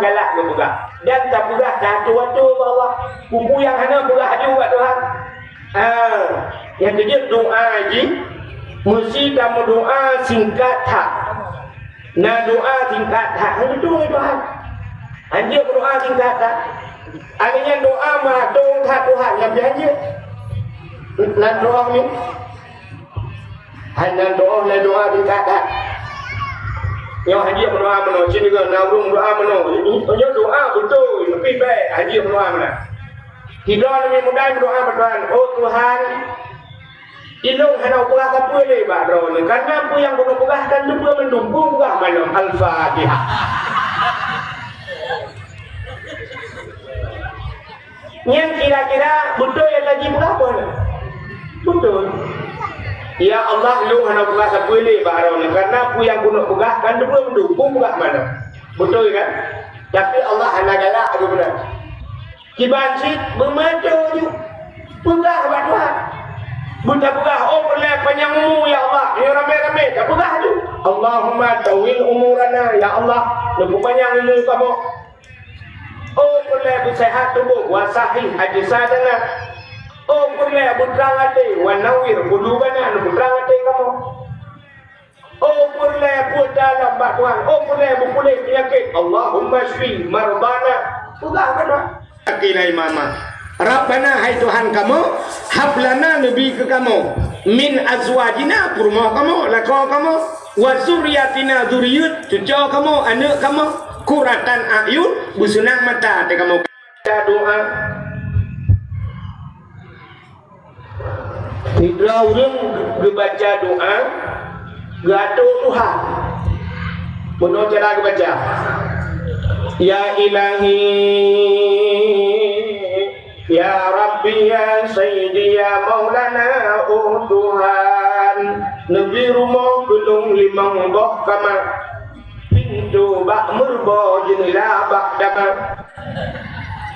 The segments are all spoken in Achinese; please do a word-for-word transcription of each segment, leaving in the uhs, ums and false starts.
galak geupeugah. Dan tapeugah tatu-atu bak Allah. Peue-peue nyang hana peugah aju bak Tuhan. Ah, nyang keujeuet doa jih, meusti tameudoa singkat that. Na doa singkat that, hana tueng Tuhan. Hanjeuet doa singkat that. Akhé nyan doa meuatong that Tuhan, nyang pih hanjeuet. Na doa ni. Hai na doa, na doa singkat that. Nyoe hanjeuet meudoa meunoe, sini ke na ureueng doa meunoe. Nyoe doa beutôi, tapi bèk hanjeuet meudoa meunan. Sidroe Nabi Musa meudoa bak Tuhan, "Oh Tuhan, ilôn hana peugah sapeue lé bak droeneuh, kareuna peue nyang keuneuk peugah kan teupeue mandum, peue peugah malom." Al-Fatihah. Nyan kira-kira beutôi nyang lagèe peugah peue? Beutôi. "Ya Allah, lôn hana peugah sapeue lé bak droeneuh, kareuna peue nyang keuneuk peugah kan teupeue mandum, peue peugah malom." Beutôi kan? Tapi Allah hana galak geupeugah. Kiban cit beumeutôi ju peugah bak Tuhan. Beutapeugah, "Oh, peureulèe panyang umu, ya Allah." Nyoe ramé-ramé tapeugah ju, "Allahumma tawwil umurana, ya Allah, neupeupanyang umu kamoe." "Oh, peureulèe beuseuhat tuboh, wa sahih ajsadana." "Oh, peureulèe beutrang até, wa nawwir qulubana, neupeutrang até kamoe." Oh, peureulèe buet dalam bak Tuhan. Oh, peureulèe beupuléh peunyakét. Allahumma syfi mardana. Peugah bak Tuhan. Qila imama. Rabbana, hai Tuhan kamoe, hab lana, neubi keu kamoe, min azwajina, peurumoh kamoe, lakoe kamoe, wa zurriyatina, zuriet, cucoe kamoe, aneuk kamoe, qurratan a'yun, beuseunang mata até kamoe. Doa. Sidroe ureueng geubaca doa, geuatô Tuhan. Meunoe cara geubaca, "Ya Ilahi, ya Rabbi, ya Sayyidi, ya Maulana, oh Tuhan, neubi rumoh keu lôn limong boh kama." Pintoe bak meuruboh, jeunela bak dama.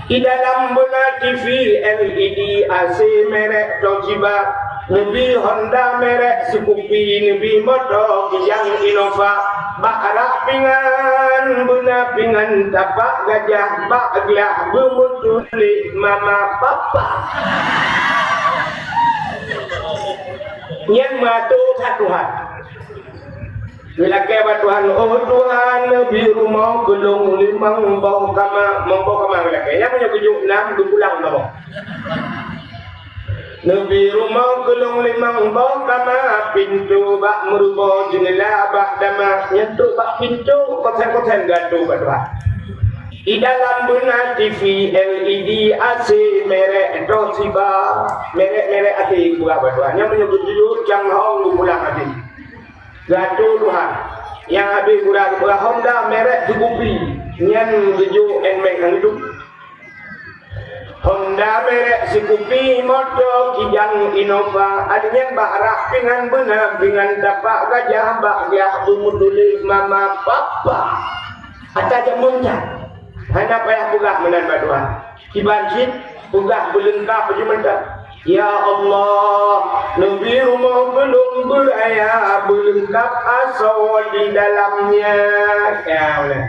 Di dalam beuna T V L E D, A C merek Toshiba, neubi Honda merek Scoopy, neubi moto Kijang Innova. Bak rak pingan beuna pingan tapak gajah, bak glah beumeutuléh mama papa. Nyan meuatô that Tuhan. Geulakèe bak Tuhan, "Oh Tuhan, neubi rumoh keu lôn limong boh kama." Limong boh kama geulakèe. Nyang meunyoe geujok nam, geupulang saboh. "Neubi rumoh keu lôn limong boh kama, pintoe bak meuruboh, jeunela bak dama." Nyan trok bak pintoe, kosen-kosen geuatô bak Tuhan. Di dalam beuna T V L E D, A C merek Toshiba, merek-merek asing geupeugah bak Tuhan. Nyang meunyoe geujok cang hong, geupulang asing. Geuatô Tuhan. Nyang habéh gura geupeugah Honda merek Scoopy. Nyan geujok Nmax nyang duek. Honda merek Scoopy, moto Kijang Innova. Adak nyan bak rak pingan beuna pingan tapak gajah, bak glah beumeutuléh mama papa. Ata jameun nyan. Hana payah peugah meunan bak Tuhan. Kiban cit peugah beuleungkap jih mantong. "Ya Allah, neubi rumoh keu lôn beuraya beuleungkap asoe di dalamnya." Ya Allah.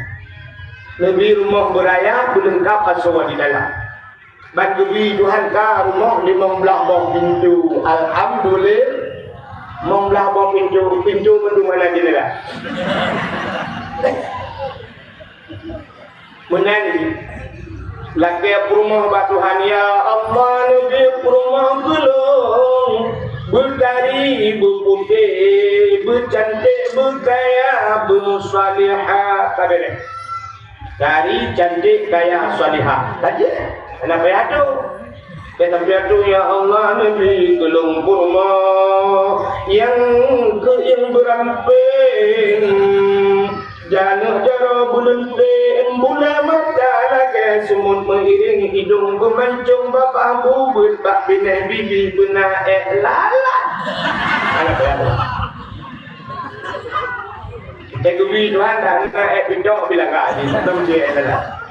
Neubi rumoh beuraya beuleungkap asoe di dalam. Ban geubi Tuhan ka rumoh limong blaih boh pintoe. Alhamdulillah. Limong blaih boh pintoe, pintoe mandum hana jeunela. Meunan jih, lakèe peurumoh bak Tuhan, "Ya Allah, neubi peurumoh keu lôn beutari, beuputéh, beucanték, beukaya, beusalihah." Ka beureh. Tari, canték, kaya, salihah. Ka jeuet. Hana payah atô. Bèk sampoe atô, "Ya Allah, neubi keu lôn peurumoh nyang keuieng beurampéng, janeuk jaroe beuleunteng, buleuen mata lagèe seumut meuiréng, idông beumancông babah, bubeuet bak binéh, bibi beuna ék lalat." Hana payah atô. Teugubi Tuhan dah na ék pidok bilanga jih, tam jih ék dalam.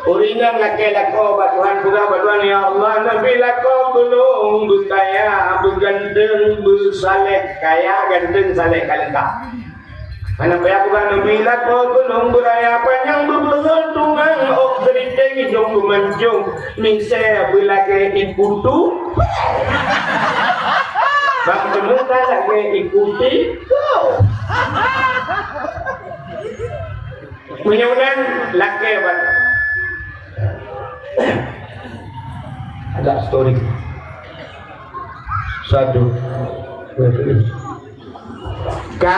Ureueng inong lakèe lakoe bak Tuhan, peugah bak Tuhan, "Ya Allah, neubi lakoe keu lôn beukaya, beuganteng, beusaleh." Kaya, ganteng, saleh ka leungkap. Hana payah peugah, "Neubi lakoe keu lôn beuraya, panyang, beubeuhe, tuha, Jong misé beulagée ikutu. Bang teumeuka lagée ikuti. Meunyoe lakée bak. Ada story. Satu. Ka,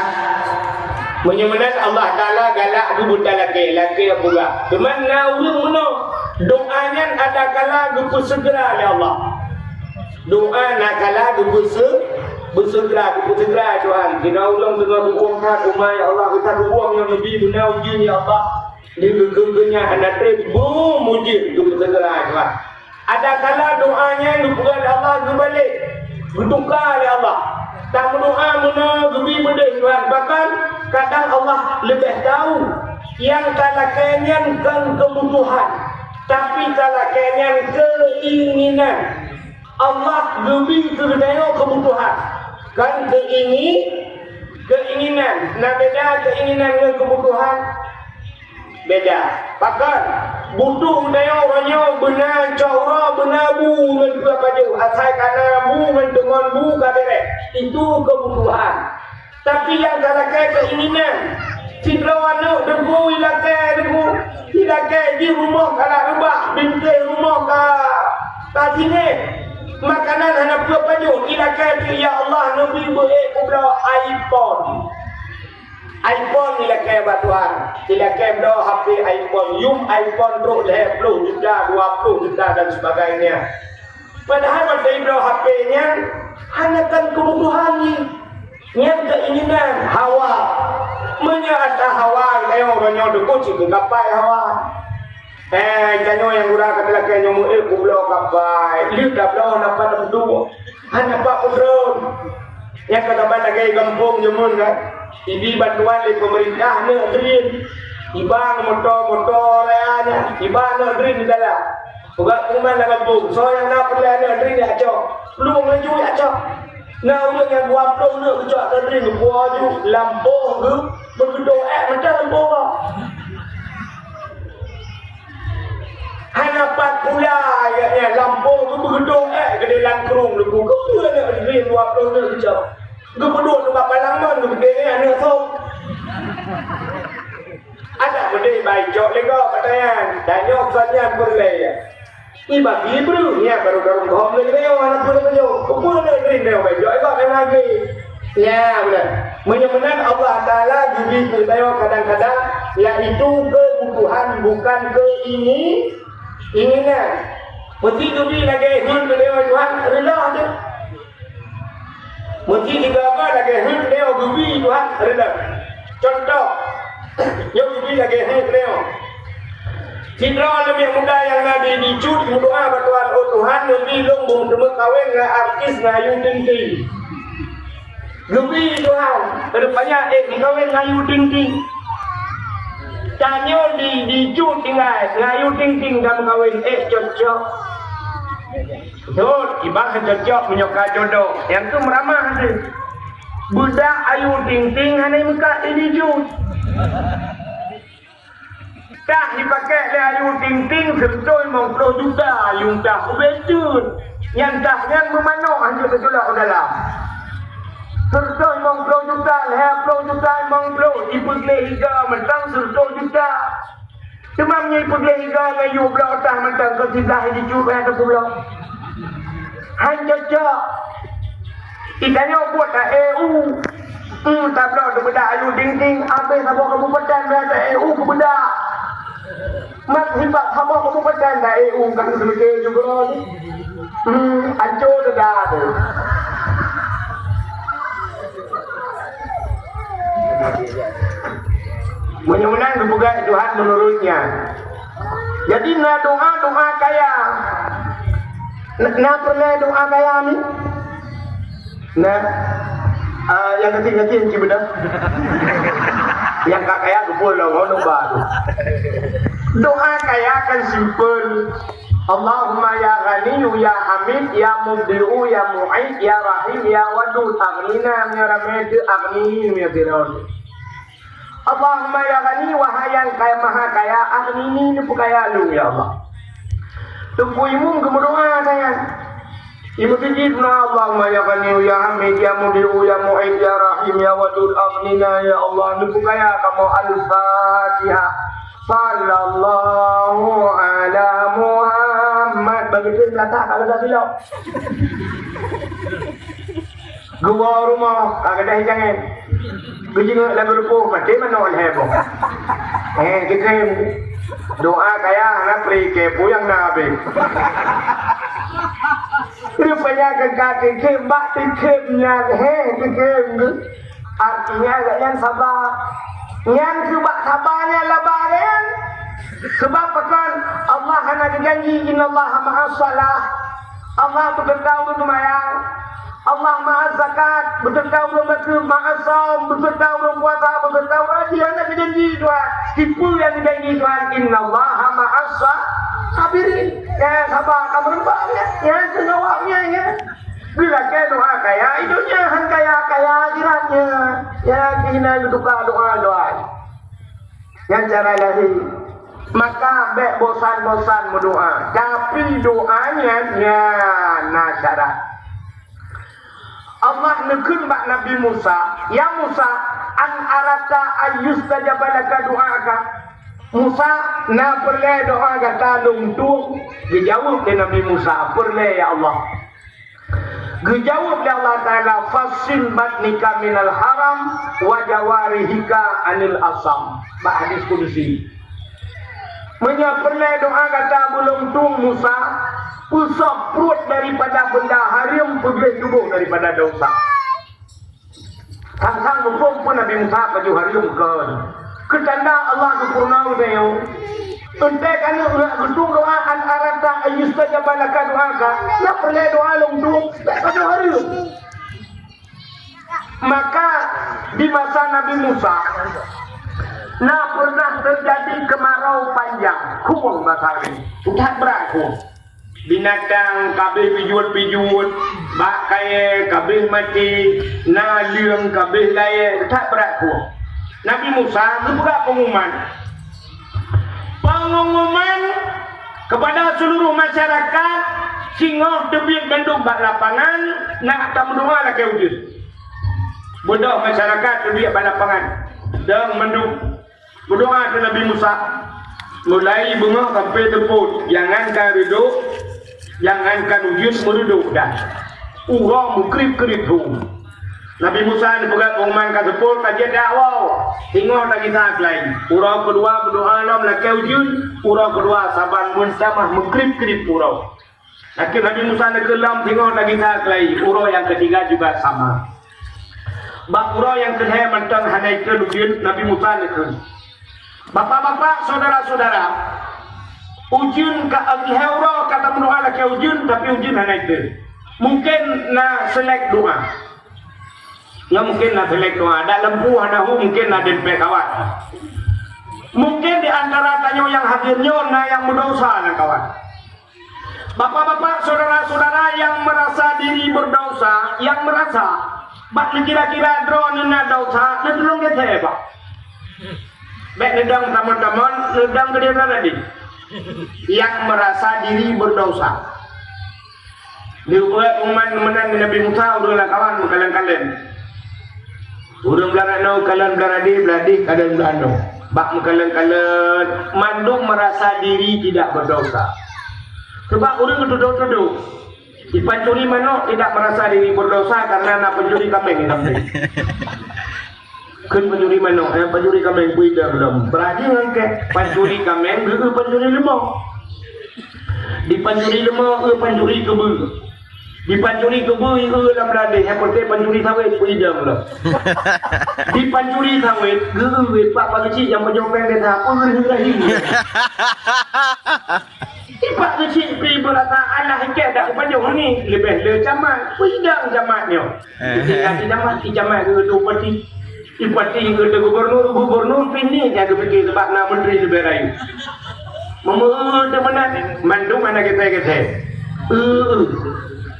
meunyoe meunan Allah Taala galak geubuta lakée, lakée peugah. Teuma na ureuëng meunoe, doa nyan ada kala geupeuseugera lé Allah. Doa na kala geupeuse-, beuseugera, geupeuseugera Tuhan. Kina ulôn teungoh geubuang that uma, ya Allah, geuta geubuang nyoe neubi beuna ujeuen, ya Allah. Di geukeue nyan hana treb, beuh, mujeuet geupeuseugera Tuhan. Ada kala doa nyan geupeugah lé Allah geubalek, geutuka lé Allah. Tameudoa meunoe geubi beudeh Tuhan, bahkan kadang Allah leubeh tahu nyang talakée nyan kon keubutuhan, tapi talakée nyan keuinginan. Allah geubi keu geutanyoe keubutuhan, kon keuingi-, keuinginan. Na beda keuinginan ngon keubutuhan? Beda. Pakon? Butuh geutanyoe uroe nyoe beuna cok uroe, beuna bu ngon peue pajoh. Asai ka na bu ngon teumon bu ka beureh. Itu keubutuhan. Tapi nyang talakée keuinginan. Sidroe aneuëk deungon ilakée deungon. Ilakée jih rumoh ka na reubah, bintéh rumoh ka, ka sinéh. Makanan hana peue pajoh. Ilakée, "Ya Allah, neubi beu-ék kubloe iPhone." iPhone ilakée bak Tuhan, ilakée bloe H P iPhone, yum iPhone trok lhée ploh juta, dua ploh juta dan sebagainya. Padahai watée ibloe H P nyan hana kon keubutuhan jih. Nyan keuinginan hawa. Meunyoe ata hawa, ayo uroe nyoe deuh cit keu gapai hawa. Eh, tanyoe nyang gura ka talakée nyoe meu-ék kubloe gapai. Lheueh tabloe na pat meuduek. Hana pat peudrôn. Nyang ka saban lagée gampông jameun kan. Ibi bantuan lé peumeurintah neuk drin. Iba moto-moto raya nyan. Iba neuk drin di dalam. Ugat kuman lam gampông. Soe nyang na peureulée neuk drin jak cok. Plueng laju jak cok. Na ureuëng nyang dua ploh neuk geucok keu drin, geupuwoe ju lam boh geuh, beugeudoh ék mantong lam boh. Hana pat pula ayat nyan, lam boh geuh beugeudoh ék keudéh lam krueng leuku. Keupeue neuk drin dua ploh neuk geucok? Geupeuduek nibak palang mon, geupeuduek nyan neuk sôk. Adak meudeh bai cok lé gob ata nyan, tanyoe kon nyan peureulée. Iba bri breuh, nyan barô dalam gob lé nyoe, hana peue lé nyoe. Keupeue lé drin nyoe, bai jok gob nyan lagée. Ya, beuna. Meunyoe meunan Allah Taala geubri keu tanyoe kadang-kadang, yaitu keubutuhan bukan keuingi-, inginan. Meusti geubri lagée heuet keu tanyoe Tuhan, reuloh teuh. Meusti sigoe-goe lagée heuet lé geubi Tuhan reuleueng. Cuntoh, nyoe geubi lagée heuet lé. Sidroe aneuk muda nyang na di, di Cut meudoa bak Tuhan, "Oh Tuhan, neubi lôn beumeukawen ngon artis ngon Ayu Ting Ting." Geubi Tuhan, rupanya ék meukawen ngon Ayu Ting Ting. Tanyoe di, di Cut tinggai, ngon Ayu Ting Ting ka meukawen, ék cocok. Jeuet, iban cocok meunyoe ka jodoh, nyang keu meuramah teuh. Beudak Ayu Ting Ting hana meukat di Cut. Tah jipakék lé Ayu Ting Ting seureutôh limong ploh juta, Ayu tah ubé teun. Nyan tah nyan meumanok hanjeuet teuculok u dalam. Seureutôh limong ploh juta, lhée ploh juta, limong ploh, ipeugleh iga mantong seureutôh juta. Teuma meunyoe ipeugléh iga ngon yue bloe tah mantong keu siblaih jicut, bèk teupubloe. Han cocok. Itanyoe buet ta-eu. Hmm, tabloe teubeudak Ayu Ting Ting, abéh saboh kabupaten bèk ta-eu keubeudak. Mat sibak saboh kabupaten ta-eu, kan seumike juga. Hmm, ancô dada tu. Meunyoe meunan geupeugah Tuhan meunurot nyan. Jadi na doa-doa kaya. Na, na peureulèe doa kaya ni? Nah, ah, nyang keutik-keutik cit beudôh. Nyang ka kaya geupeu lom, oh, domba tu. Doa kaya kan simple. Allahumma ya Ghaniyyu ya Hamid ya Mubdi'u ya Mu'id ya Rahim ya Wadud, aghnina, meunyoe ramé teuh, aghnini, meunyoe sidroe. Allahumma ya Ghani, wahai nyang kaya, maha kaya, aghnini, neupeukaya lôn, ya Allah. Teungku Imum geumeudoa sajan. Imum jih na, "Allahumma ya Ghani ya Hamid ya Mudi'u ya Mu'id ya Rahim ya Wadud aghnina ya Allah." Neupukaya kamoe Al-Fatihah. Sallallahu ala Muhammad. Bagi tu, belakang, kalau dah silap. Geuwoe rumoh, ka gadôh jangan. Geujingeuk lagu leupoh, maté manok lhèe boh. Eh, geukheun. Doa kaya hana pri, keu peue nyang na habéh. Rupanya keu ka geukheun, bak geukheun nyan, he, geukheun. Artinya, gobnyan saba. Nyan keu bak saba nyan laba nyan. Sebab pakon? Allah hana geujanji, "Innallaha ma'as shalah." Allah beutôi ureueng seumayang. Allah ma'az zakat, beutôi ureueng zakeuet, ma'as shaum, beutôi ureueng puasa, beutôi ureueng haji. Hana geujanji Tuhan. Tipu nyang geujanji Tuhan, "Innallaha ma'as sabirin." Nyang saba ka meureumpok nyan, nyang keu awak nyan, nyan. Geulakèe doa kaya i donya, han kaya-kaya akhirat nyan. Nyan keuh na geutuka doa-doa. Nyan cara lahé. Maka bèk bosan-bosan meudoa. Tapi doa nyan, nyan na syarat. Allah neukheun bak Nabi Musa, "Ya Musa, an aradta an yustajaba laka du'aka?" Musa, na peureulèe doa gata lôn tueng? Geujaweueb lé Nabi Musa, "Peureulèe, ya Allah." Geujaweueb lé Allah Taala, "Fassin batnika minal haram wa jawarihika anil asam." Bak hadis kudusi. Meunyoe peureulèe doa gata beu lôn tueng Musa, peusôk pruet daripada beunda hareuem, peubléh tuboh daripada desya. Sang-sang muphom peue Nabi Musa pajoh hareuem kon. Keu tanda Allah geupeurunoe tanyoe. Enteuk ka neuk geutueng doa, "An aradta an yustajaba laka du'aka." Na peureulèe doa lôn tueng, bèk pajoh hareuem. Maka di masa Nabi Musa, na pernah teujadi keumarau panjang, khueng masa nyan, that brat khueng. Binatang ka abéh pijuet-pijuet, bak kayèe ka abéh maté, naleueng ka abéh layèe, that brat khueng. Nabi Musa geupeugah peungumuman, Pengumuman kepada seluruh masyarakat, singoh teubiet mandum bak lapangan, nak tameudoa lakèe ujeuen. Beudôh masyarakat teubiet bak lapangan, dong mandum. Meudoa keu Nabi Musa, mulai beungoh sampoe teupot, jangankan reudôk, jangankan ujeuen meureudôk dah. Uroe meukrib-krib thôn. Nabi Musa neupeugah pengumuman ka seupôt, ka jeuet dakwah. Singoh tagisa keulayi. Uroe keudua meudoa lom lakèe ujeuen, uroe keudua saban meutamah meukrib-krib uroe. Lakèe Nabi Musa neukheun lom, singoh tagisa keulayi. Uroe nyang keutiga juga sama. Bak uroe nyang keulhèe mantong hana jikheun ujeuen, Nabi Musa neukheun. Bapak-bapak, syedara-syedara, ujeuen ka lhèe uroe ka tameudoa lakèe ujeuen, tapi ujeuen hana jikheun. Mungken na seulek doa. Nyoe mungken na seulek doa. Dak lampu hana hu, mungken na dempet kawat. Mungken di antara tanyoe nyang hadir nyoe na nyang meudesya lam kawat. Bapak-bapak, syedara-syedara nyang meurasa diri beudesya, nyang meurasa, bak neukira-kira droeneuh na desya, neutulông geuthèe, Pak. Bèk neudong tamong-tamong, neudong keudéh tadi. Nyang meurasa diri beudesya. Di ubat umat meunan Nabi Musa, ureueng lamkawan meukalon-kalon. Ureueng blah ranoe kalon blah radé, blah radé kalon blah ranoe. Bak meukalon-kalon, mandum meurasa diri tidak beudesya. Sebab ureueng tudoh-tudoh. Di pancuri manok tidak merasa diri berdosa karena na pancuri kaméng di sampéng. Kheun pancuri manok, eh, pancuri kaméng beu idong lom. Beurajeueng angkét pancuri kaméng, geu pancuri leumô. Di pancuri leumô, eu pancuri keubeue. Di pancuri keubeue, eu lam ladeh, nyang peunteng pancuri sawét, beu idong lom. Di pancuri sawét, geu, eh, pak pageucik nyang pajoh péng desa, peue geu rahi. Ipak keuchik pi beurata alah ikèe dak geupajoh ni, leubeh le camat. Peue idong camat nyoe. Eh. Tinggai di camat, di camat geuh bupati. Bupati geuh gubernur, gubernur pih ni nyang geupike sebab na menteri leubeh rayeuk. Meumeu'eu teuh meunan, mandum hana geuthèe-geuthèe. Eu,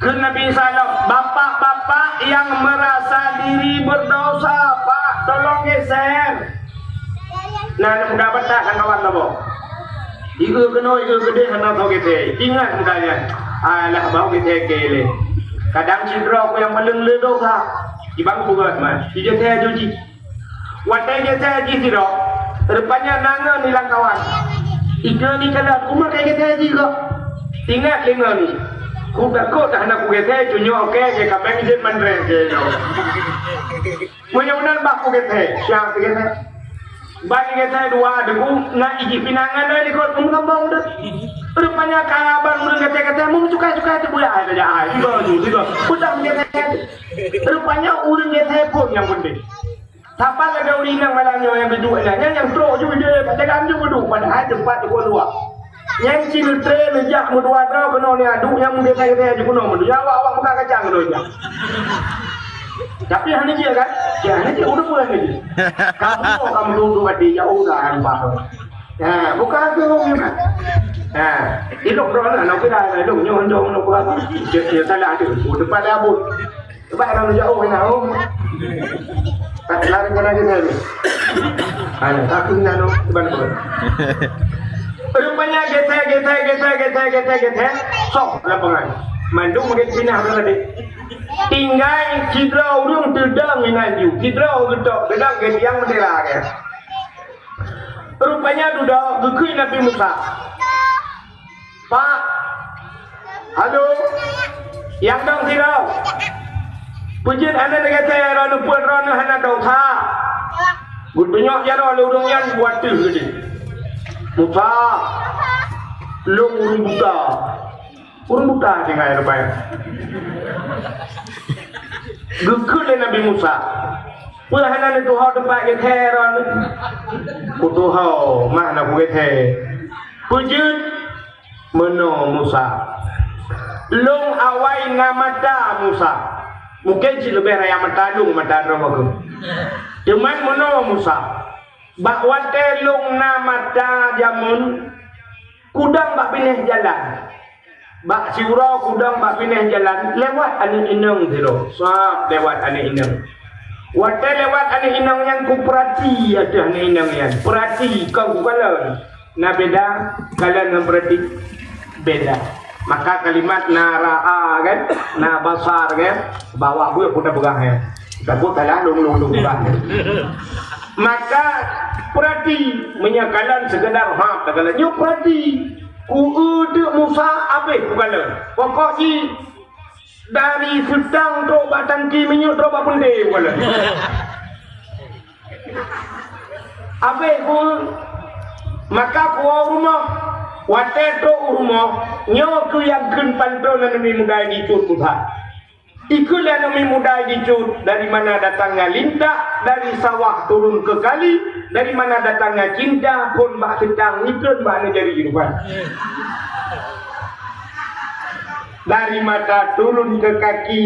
kheun Nabi Isa lom, bapak-bapak nyang meurasa diri beurdosa, Pak, tolong geser. Nah, aneuk muda beutak lam kawan saboh. Ieu keunoe, ieu keudeh hana soe geuthèe. Ingat muka nyan. Alah, bak geuthèe keu lé. Kadang sidroe nyang paleng le dosa. Ibang buet man. Ijeuthèe aju jih. Watèe geuthèe jih sidroe, rupanya na ngon ilang kawan. Ike ni kala, "Uma ka geuthèe jih kok?" Ingat lé ngon ni. Ku takot dah hana kugeuthèe, cunyok oke, ke kapeng jeuet mandreng ke nyoe. Meunyoe meunan bah kugeuthèe, siang kugeuthèe. Ban geuthèe dua deungon na ijih pinangan ai likot meusambong deh. Rupanya ka ban ureueng geuthèe-geuthèe meucukai-cukai teubuya ai tajak ai. Tiba ju, tiba. Peudang geuthèe. Rupanya ureueng geuthèe phôn nyang penting. Saban lagèe ureueng inong malam nyoe nyang duduek nyan, nyan nyang trok ju ide, padahai teumpat duek luwa. Nyan cit neutre neujak meudua droe keunoe neuaduk nyang meugeuthèe-geuthèe ju keunoe meudua. Awak-awak buka kacang keunoe jak. Tapi hana jeuet kan? Ya, hana jeuet, udah pulang lagi. Kamu kamu duduk hati jauh dah nampak. Ha, bukan tu memang. Ha, ilok droe lah, nak kira ilok nyoh nyoh nak buat. Dia salah tu. Udah pada abut. Sebab orang jauh nak. Oh. Tak lari kena kita ni. Ada takut nak tu, sebab apa? Rupanya geuthèe, geuthèe, geuthèe, geuthèe, geuthèe, geuthèe. Sok lapangan. Mandum makin pinah tadi. Tinggai sidroe ureueng teudong inan ju. Sidroe geutok, teudong geudiang bendera ke. Rupanya dudoe geukheun Nabi Musa. Pak, halo, nyang dong sidroe. Peujeuet hana lagèe droeneuh, peuet droeneuh hana dosa. Geutunyok jaroe lé ureueng nyan buat teuh geude. Musa, lôn ureueng buta. Ureueng buta tinggai reubai. Geukheun lé Nabi Musa, "Peue hana neutuho teumpat geuthèe droeneuh?" "Kutuho, mah na kugeuthèe." "Peujeuet?" "Meunoe Musa, lôn awai na mata Musa." Mungken cit leubeh raya mata lôn, mata droe bagoe. "Teuma meunoe Musa, bak watèe lôn na mata jameun, kudong bak binéh jalan. Bak siuroe kudong bak binéh jalan, lewat aneuk inong sidroe. Sab lewat aneuk inong. Watèe lewat aneuk inong nyan, kupeurati ateueh aneuk inong nyan. Peurati, kon kukalon. Na beda kalon ngon peurati? Beda. Maka kalimat na ra'a kan, na basar kan, bak awak buet pun tapeugah nyan. Takot salah lôn, lôn, lôn peugah. Maka peurati, meunyoe kalon sekedar hak takalon, nyoe peurati. Ku eu teuk Musa habéh kukalon. Pokok jih dari seutang trok bak tangki minyeuk trok bak peundeh kukalon. Habéh ku, maka kuwoe u rumoh. Watèe trok u rumoh, nyoe keuh nyang kheun pantôn aneuk miet muda di Cut Musa. Ikheun lé aneuk miet muda di Cut, dari mana datangnya lintah, dari sawah turun ke kali, dari mana datangnya cinta, phôn bak seutang, ikheun bak aneuk jari rupanya. Dari mata turun ke kaki,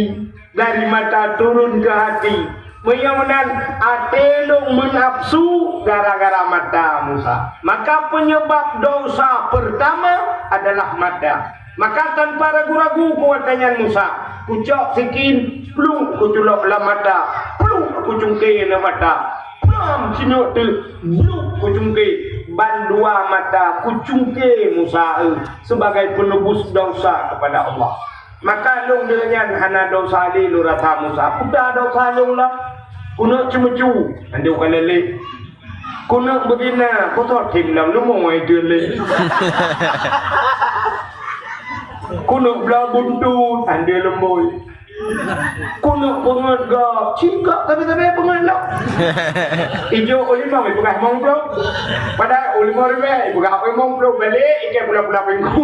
dari mata turun ke hati. Meunyoe meunan, até lôn meunafsu gara-gara mata Musa. Maka penyebab dosa pertama adalah mata. Maka tanpa ragu-ragu kuwatèe nyan Musa, kucok sikin, pluek kuculok lam mata, pluek kucungke lam mata, pluek sinyok teuh, pluek kucungke, bandua mata kucungke Musa, eh, sebagai penebus dosa kepada Allah. Maka lôn deungon nyan hana dosa lé lôn rasa Musa. Peue dosa lôn lah? Keuneuk ceumeucue, hana ukalon lé. Keuneuk beuzina, kutôh thim lam leumo ai deuh lé. Keuneuk blah buntut, hana leumbôi. Keuneuk peungeut gob, cit gob sabe-sabe peungeut lom. Ijok u limong ipeugah limong ploh. Padahai u limong ribèe ipeugah limong ploh, balek ikèe pula-pula minggu.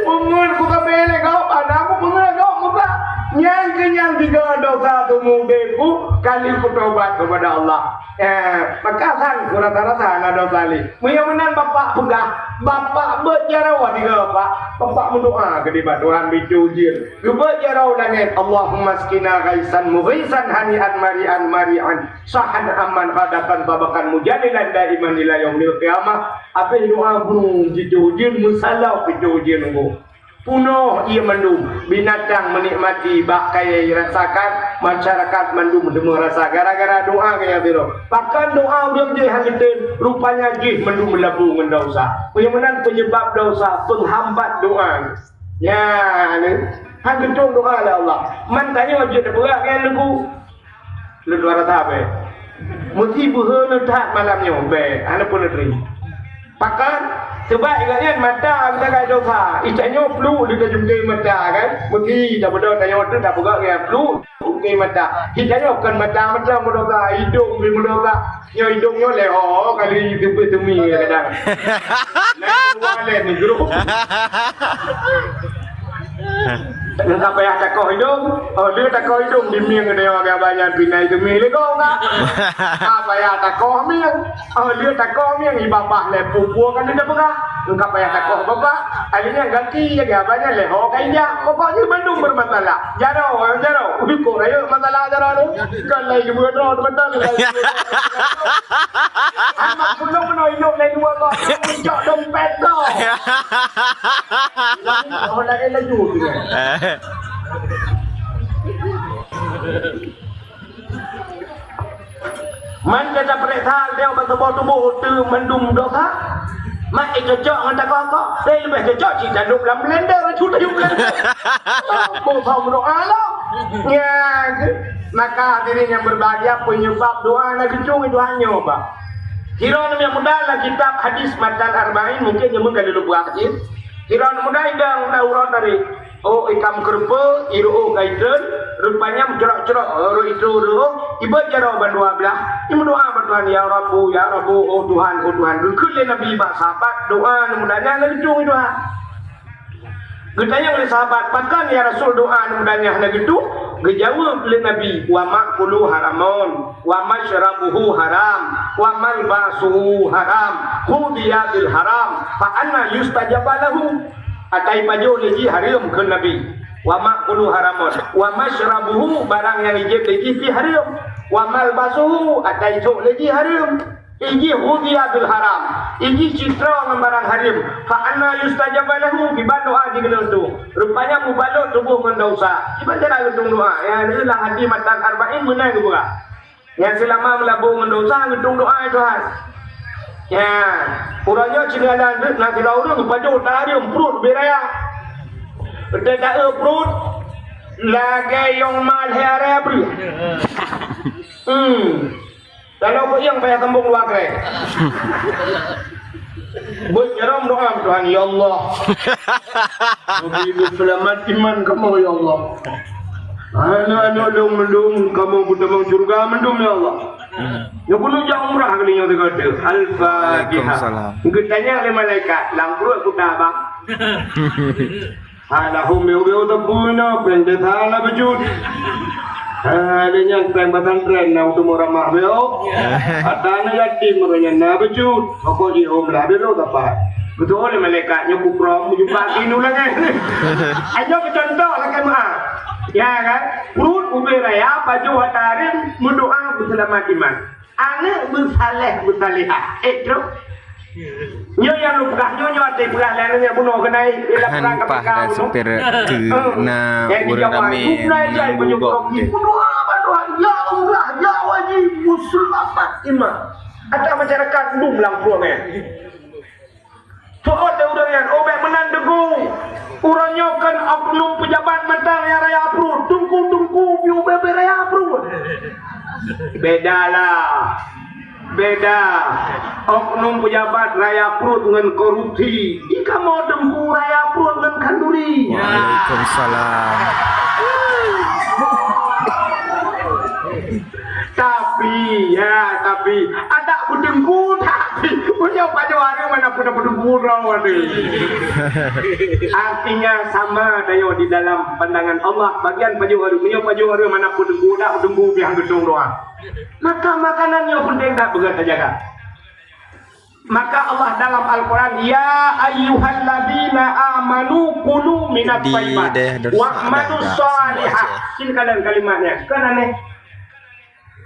Peungeut ku sabe lé gob, hana ku peungeut gob muka. Nyan keuh nyang tiga dosa seumeuudép ku, kali kutobat kepada Allah. Eh, maka sang ku rasa-rasa na dosa lé. Meunyoe meunan bapak peugah, bapak beuet jaroe tiga bapak. Bapak meudoa keu dibat Tuhan bicujir. Geubeuet jaroe langèt, Allahumma askina ghaisan mughisan hani'an mari'an mari'an sahan amman ghadakan sabakan mujadilan daiman ila yaumil qiyamah. Habéh doa brung jitujir, meusalau jitujir nunggu. Punoh ié mandum, binatang meunikmati bak kayèe rasakan, Masyarakat mandum deungoe rasa gara-gara doa geuh nyang sidroe. Pakon doa ureuëng jih hana geutem, rupanya jih mandum meulabu ngon desya. Peue meunan peunyeubab desya, peunghambat doa. Nyan, hana geutueng doa lé Allah. Man tanyoe jeuet teupeugah ngon leubu. Lôn dua rasa bèe. Meusi beuhe lôn that malam nyoe bèe, hana peue lôn teurim. Pakon? Sabab ingat nyan mata geutanyoe dosa. Ih, tanyoe pluek di tajungke mata kan. Meusi tabeudôh tanyoe tu tapeugah ngon pluek jungke mata. Ih, tanyoe kon mata mantong meudosa, idong pih meudosa. Nyoe idong nyoe lé ho kali teupeu teumi kadang. Nah, dua lé ni grup. Engka payah takoh idong, oh, dia takoh idong di mieng dia orang banyak pinai demi lego enggak. Apa ya takoh mieng? Oh, dia takoh mieng ibabah le pupuk kan dia pegang. Engka payah takoh bapak, akhirnya ganti lagi abahnya le ho kainja. Pokoknya bandung bermasalah. Jaro, jaro, ukur ayo masalah jaro tu. Kan lain dua drone teman-teman. Amat pulung meunoe inok lain dua kok. Cok dompet tu. Orang lain laju tu kan. Man gata peuriksa lé bak saboh tuboh teu mandum dosa. Mak cocok ngon takong kok. Deh leubeh cocok cit tadup lam blender, cu tadup blender. Boh thom doa lo. Nyan. Maka hadirin yang berbahagia, peunyeubab doa na geucung Tuhan nyoe bah. Sidroe nyang muda lam kitab hadis matan Arba'in, mungkin nyoe meugalulu buah hadis. Sidroe muda idang na uroe tadi. Oh, ikam keureupeue, iru'uh ka itreun, rupanya meucurok-curok, oh, rot itu rot, iba jaroe bandua blah, imeudoa bak Tuhan, "Ya Rabbu, ya Rabbu, oh Tuhan, oh Tuhan." Geukheun lé Nabi bak sahabat, doa nyang muda nyan na geutueng Tuhan. Geutanyong lé sahabat, "Pakon ya Rasul doa nyang muda nyan hana geutueng?" Geujaweueb lé Nabi, "Wa ma'kuluhu haramun, wa masyrabuhu haram, wa malbasuhu haram, hudiya bil haram, fa anna yustajabu lahu?" Atai pajoh lé jih hareuem kheun Nabi. Wa ma'kuluhu haramun. Wa masyrabuhu, barang nyang ijieb lé jih pih hareuem. Wa malbasuhu, atai sôk lé jih hareuem. Ijih hudiya bil haram. Ijih citra ngon barang hareuem. Fa anna yustajabu lahu, kiban doa jih keuneuk tueng. Rupanya mubalot tuboh ngon desya. Kiban cara geutueng doa. Ya, lam hadis matan Arba'in meunan geupeugah. Nyang seulama meulabu ngon desya geutueng doa, "Ya Tuhan." Ya, uroe nyoe cit na, na sidroe ureuëng pajoh tahareuem pruet ubé raya. Teuka pruet lagée yong ma lhée arée breueh. Hmm. Lalu keu nyang payah sambong dua krek. Buet jaroe doa, "Tuhan, ya Allah, beri seulamat iman kamoe, ya Allah. Aneuk-aneuk lôn mandum kamoe beutamong syeuruga mandum, ya Allah." Nyoe keuneuk jak umrah kali nyoe teuka teuh. Al-Fatihah. Waalaikumsalam. Geutanyong lé malaikat, "Lam pruet kuta, Bang?" Hana hom beu-beu teupeu na, péng desa na beujeuet. Ha, lé nyan péng pesantren na untuk ramah beu. Ata na yatim ureuëng nyan na beujeuet. Pokok jih hom lah dulu dapat. Beutôi lé malaikat nyoe kuprom jumpa kinu lagée. Ayo keu contoh lagée meuah. Ya kan? Pruet ubé raya, pajoh ata hareuem, meudoa beuseulamat iman. Aneuk beusaleh beusalehah. Eh, trok. Nyoe nyang lumpah, nyoe, nyoe até peugah lé aneuk nyang bunoe keunai. Khan pah dah supir keu na ureuëng ramé nyang bubok deh. Bunoe apa doa? Ya Allah, ya wajib, muslimat iman. Ada masyarakat dum lam puang eh. Soe teu ureuëng nyan, oh, bék meunan deungoe. Uroe nyoe kon oknum peujabat mantong nyang raya pruet, teungku-teungku piôh bèe-bèe raya pruet. Beda lah. Beda. Oknum peujabat raya pruet ngon korupsi. Di kamoe teungku raya pruet ngon khanduri. Waalaikumsalam. Tapi, ya, tapi, adak beutunggu, tapi, meunyoe pajoh hareuem mana pun beutunggu droe tu. Artinya sama dayo di dalam pandangan Allah, bagian pajoh hareuem, meunyoe pajoh hareuem mana pun beutunggu, dak beutunggu pih han geutong doa. Maka makanan nyoe penting dak beugét tajaga. Maka Allah dalam Al-Quran, "Ya ayyuhalladzina amanu kulu minat thayyibat wa'malu shalihah." Sini kalian kalimatnya. Kan aneh.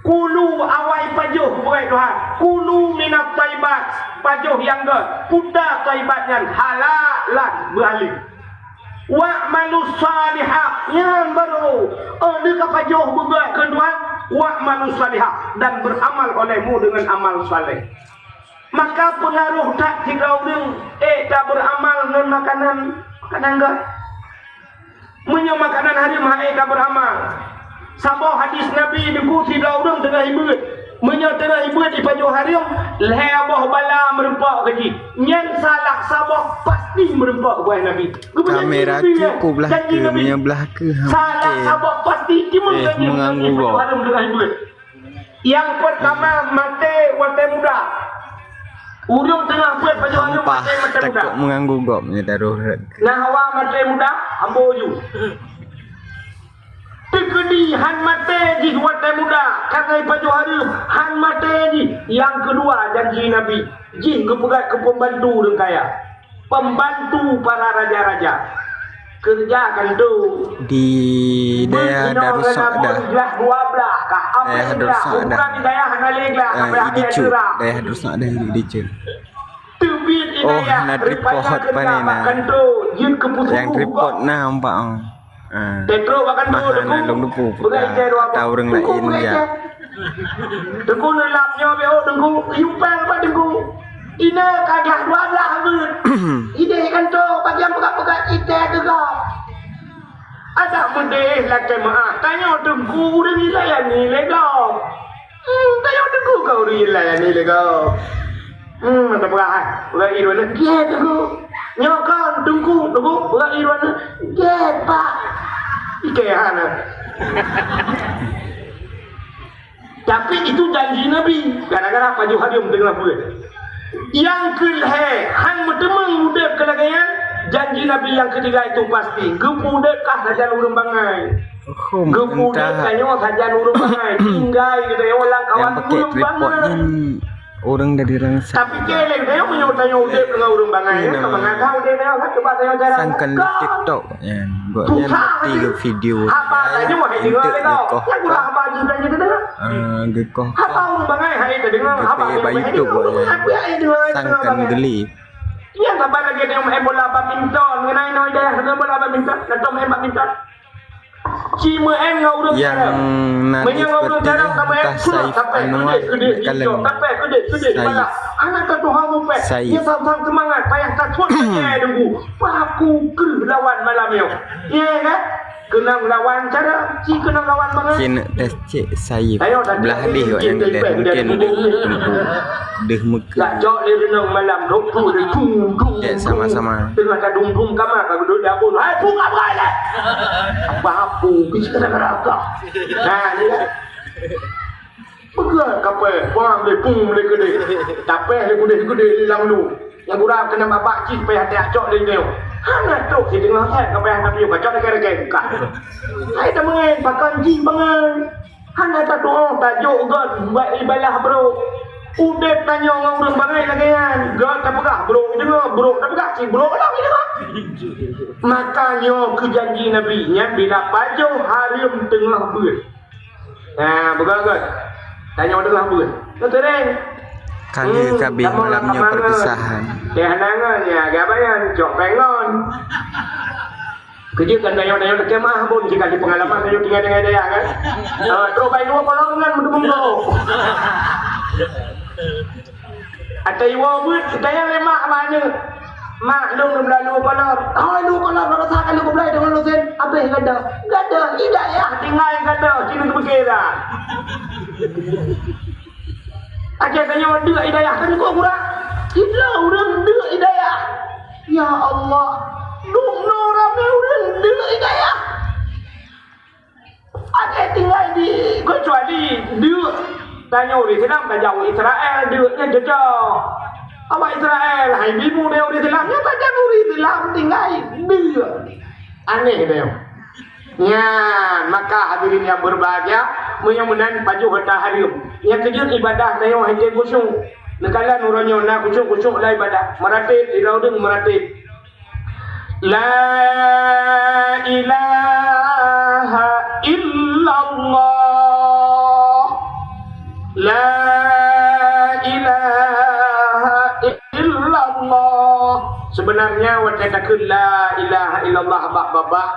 Kulu awai pajoh, bukai Tuhan. Kulu minat thayyibat, pajoh nyang gét. Puta thayyibat nyan halalan beuhalih. Wa'malus shalihah. Nyan baru. Oh, neuka pajoh beugét keu Tuhan. Wa'malus shalihah. Dan beramal olehmu dengan amal saleh. Maka peungaroh that sidroe ureuëng, eh, ka beuramal ngon makanan, makanan gét. Meunyoe makanan hareuem han ék ka beuramal. Saboh hadis Nabi, Teungku, sidroe ureuëng teungoh ibeuet. Meunyoe teungoh ibeuet ipajoh hareuem, lhée boh bala meurumpok keu jih. Nyan salah saboh pasti meurumpok keu Nabi. Geupeunyan Kamera jih, teukublah janji keu, Nabi. Meunyoe blah keu, ha, salah oke. Saboh pasti cuma Eh, janji Nabi mengganggu ipajoh kau. Hareuem teungoh ibeuet. Nyang peurtama, maté watée muda. Ureuëng teungoh peuet pajoh hareuem Sampah, maté, maté muda. Takot mengganggu gob nyoe taruh rot. Nah, awak maté muda, ambo ju. Teukeudi han maté jih watée muda, ka geupajoh hareuem, han maté jih. Nyang keudua, janji Nabi, jih geupeugah keu pembantu ureuëng kaya. Pembantu para raja-raja. Kerja kan tu. Di dayah Darussadah. Dayah Darussadah. Eh, Idicu. Dayah Darussadah, Idicu. Oh, na tripod pane na. Nyang tripod na nampak, oh. Ah. Mah na lôn lupa putra. Tahu ureuëng lain ya. Teungku neulap nyoe beuh, Teungku. Yue péng bak Teungku. Ine ka glah dua blah beuet. Ideh kan tu, bagian peugah-peugah ite keu gob. Adak meudeh lakée meuáh, tanyoe Teungku ureuëng ilayani lé gob. Hmm, tanyoe Teungku ka ureuëng ilayani lé gob. Hmm, mantap peugah, eh. Peugah i dua nyoe, "Gét, Teungku." Nyoe kon, Teungku, Teungku, peugah i dua nyoe, "Gét, Pak." Ike hana. Tapi itu janji Nabi, gara-gara pajoh hareuem teungoh beuet. Nyang keulhée, han meuteumeung udeb keu lagée nyan, janji Nabi nyang keutiga itu pasti. Geupeu udeb kah sajan ureuëng bangai. Geupeu udeb tanyoe sajan ureuëng bangai. Tinggai geutanyoe lam kawan ureuëng bangai. Ureuëng dari rangsa. Tapi keu lé, tanyoe meunyoe tanyoe udeb deungon ureuëng bangai, ka mangat udeb tanyoe, cuba tanyoe jalan. Sangkan TikTok nyan, gobnyan bukti keu video. Haba tanyoe hai deungoe lé kau. Nyang ulah haba jih tanyoe deungoe. Ah, geukoh. Haba ureuëng bangai hai deungoe, haba bak YouTube gobnyan. Sangkan geli. Nyang saban lagée tanyoe main bola badminton, ngon ai noe dayah deungoe bola badminton, na tom main badminton. Ci meu'en ngon ureuëng jarang. Meunyoe ngon ureuëng jarang ka meu'en, Saif Anwar, keudeh-keudeh, keudeh-keudeh, Saif. Hana tatuha mupéh. Saif. Nyoe sang-sang seumangat, payah tathon saja deungoe. Paku kreueh lawan malam nyoe. Ye kan? Keunong lawan cara, ci keunong lawan bangai. Kena tes cek Saif. Belah deh awak nyan, mungkin deh, deh meuke. Gak cok lé renong malam, dok tu, deh, dung, dung, dung. Cek sama-sama. Teungoh tadung-dung kama, ka geudok dapur. Hai, pung apa lé? Apa-apa, bisi kata neraka. Nah, ni kan. Peugah kapé, pam lé, pum lé keudeh. Tapéh lé keudeh-keudeh lé lam lu. Nyang gura keunan babah cit payah tacok lé nyoe. Hana trok sideungoe hai kapé hana piôh, bacok lagée-lagée buka. Hai teumeu'en, pakon jih bangai. Hana tatu'oh tajok göt bak ibalah brok. Udeb tanyoe ngon ureuëng bangai lagée nyan. Göt tapeugah brok deungoe, brok tapeugah cit brok lom deungoe. Maka nyoe keu janji Nabi nyan bila pajoh hareuem teungoh beuet. Nah, beugöt-göt. Tanyoe deungoh beuet. Teutereng. Ka lheueh ka abéh malam nyoe perpisahan. Teh nangan ya, gabayan cok pengon. Keujeuet kan tanyoe-tanyoe lakée meu'ah bon jika di peungalaman tanyoe tinggai-tinggai dayah kan. Ah, trok bai dua kolom ngon meuteumonggo. Atai iwoe beuet, geutanyong lé mak bak aneuk, "Mak, lôn neubela lue kolor." "Oh, lue kolor, bak rasa ka lôn keubelai deungon lôn sen." "Abéh gadoh." "Gadoh, i dayah tinggai gadoh, ci neukeupiké dah." Akhé tanyoe deuk i dayah, kan kok gura. Itulah ureuëng deuk i dayah. Ya Allah, dumnoe ramé ureuëng deuk i dayah. Akhé tinggai di, kecuali deuk tanyoe ureuëng Islam tajak u Israel, deuk nyan cocok. Awak Israel, hai bimu deh ureuëng Islam, nyan tajak ureuëng Islam tinggai deuk. Aneh deh. Nyan, maka hadirin yang berbahagia, meunyoe meunan pajoh hareuta hareuem. Nyang keujeuet ibadah tanyoe hana khusyuk. Neukalon uroe nyoe na khusyuk-khusyuk lam ibadah. Meuratéb, sidroe ureuëng meuratéb. La ilaha illallah. La ilaha illallah. Sebenarnya watée takheun la ilaha illallah bak babah,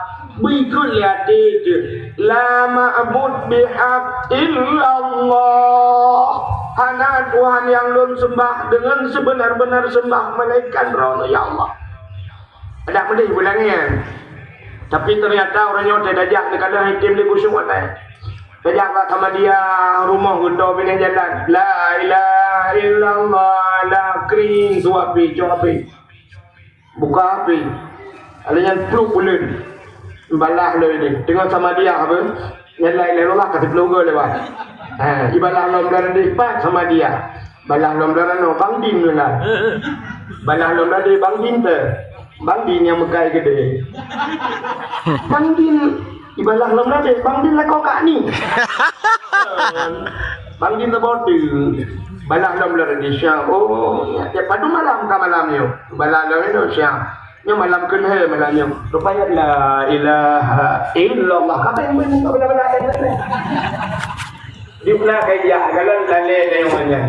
beuikheun lé até teuh, la ma'bud bihaq illallah. Hana Tuhan nyang lôn sembah deungon seubeuna-beuna sembah melainkan Droeneuh, ya Allah. Adak meudeh bulangian. Tapi ternyata uroe nyoe teuh tajak neukalon item lé busong atai. Tajak bak Samadiyah, rumoh geuto binéh jalan. La ilaha illallah, la kring su api, cok api. Buka api. Ada nyan pluek buleuen. Balah lom ini. Teungoh Samadiyah apa? Nyan la ilaha illallah ka siplôh goe lewat. Ha, ibalah lom dan dipat Samadiyah. Balah lom dan ano Bang Din lah. Balah lom dan Bang Din teuh. Bang Din nyang meukai keudeh. Bang Din ibalah lom dan Bang Din lakoe kak ni. Bang Din teubote. Balah lom dan Syah. Oh, ya, ya, padum malam ka malam nyoe. Balah lom nyoe Syah. Nyoe malam keulhèe malam nyoe. Rupanya la ilaha illallah. Apa yang bunyi kau bela-bela ayat ni? Di mana kau dia? Kalau tale dia yang mana?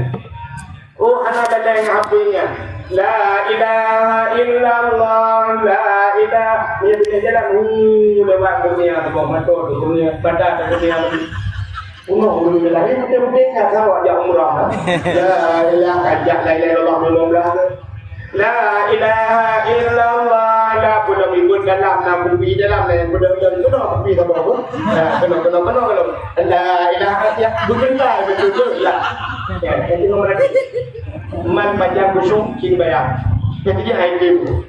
Oh, hana tale yang apa nya? La ilaha illallah, la ilaha. Dia bila jalan, uh, lewat dunia tu, motor tu, dunia, pada tu, dunia. Unoe ureueng laén putih-putih ka awak jak umrah. La ilaha, jak la ilaha illallah lima belas. La ilaha illallah, la pula ribut dalam, na kupi dalam, na yang pula dalam, kena kupi sama apa? Nah, kena, kena, kena, kena. La ilaha, ya, betul lah, betul, betul lah. Ya, jadi, man pajang busong, sini bayar. Jadi, dia item.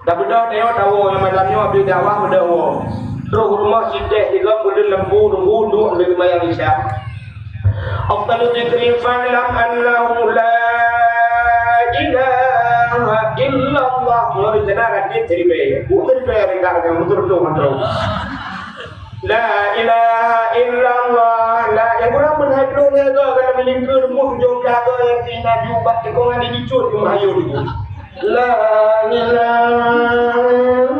Tabeudôh tanyoe tawoe nyang malam nyoe abéh dakwah beudôh woe. Troh rumoh sidéh tiga peuleuen lembu nunggu duek lé seumayang Isya. Afdalu dzikri fa'lam annahu la ilaha illallah. Ngon rencana rakyat jadi baik. Bukan baik, enggak, enggak, betul-betul, betul. La ilaha illallah, la, nyang kurang pun hai ploh lhèe goe, ka na meulingkeu rumoh tujoh blah goe nyang pih na jiubat teuka ngon dicut rumoh ayô tu. La ilaha illallah.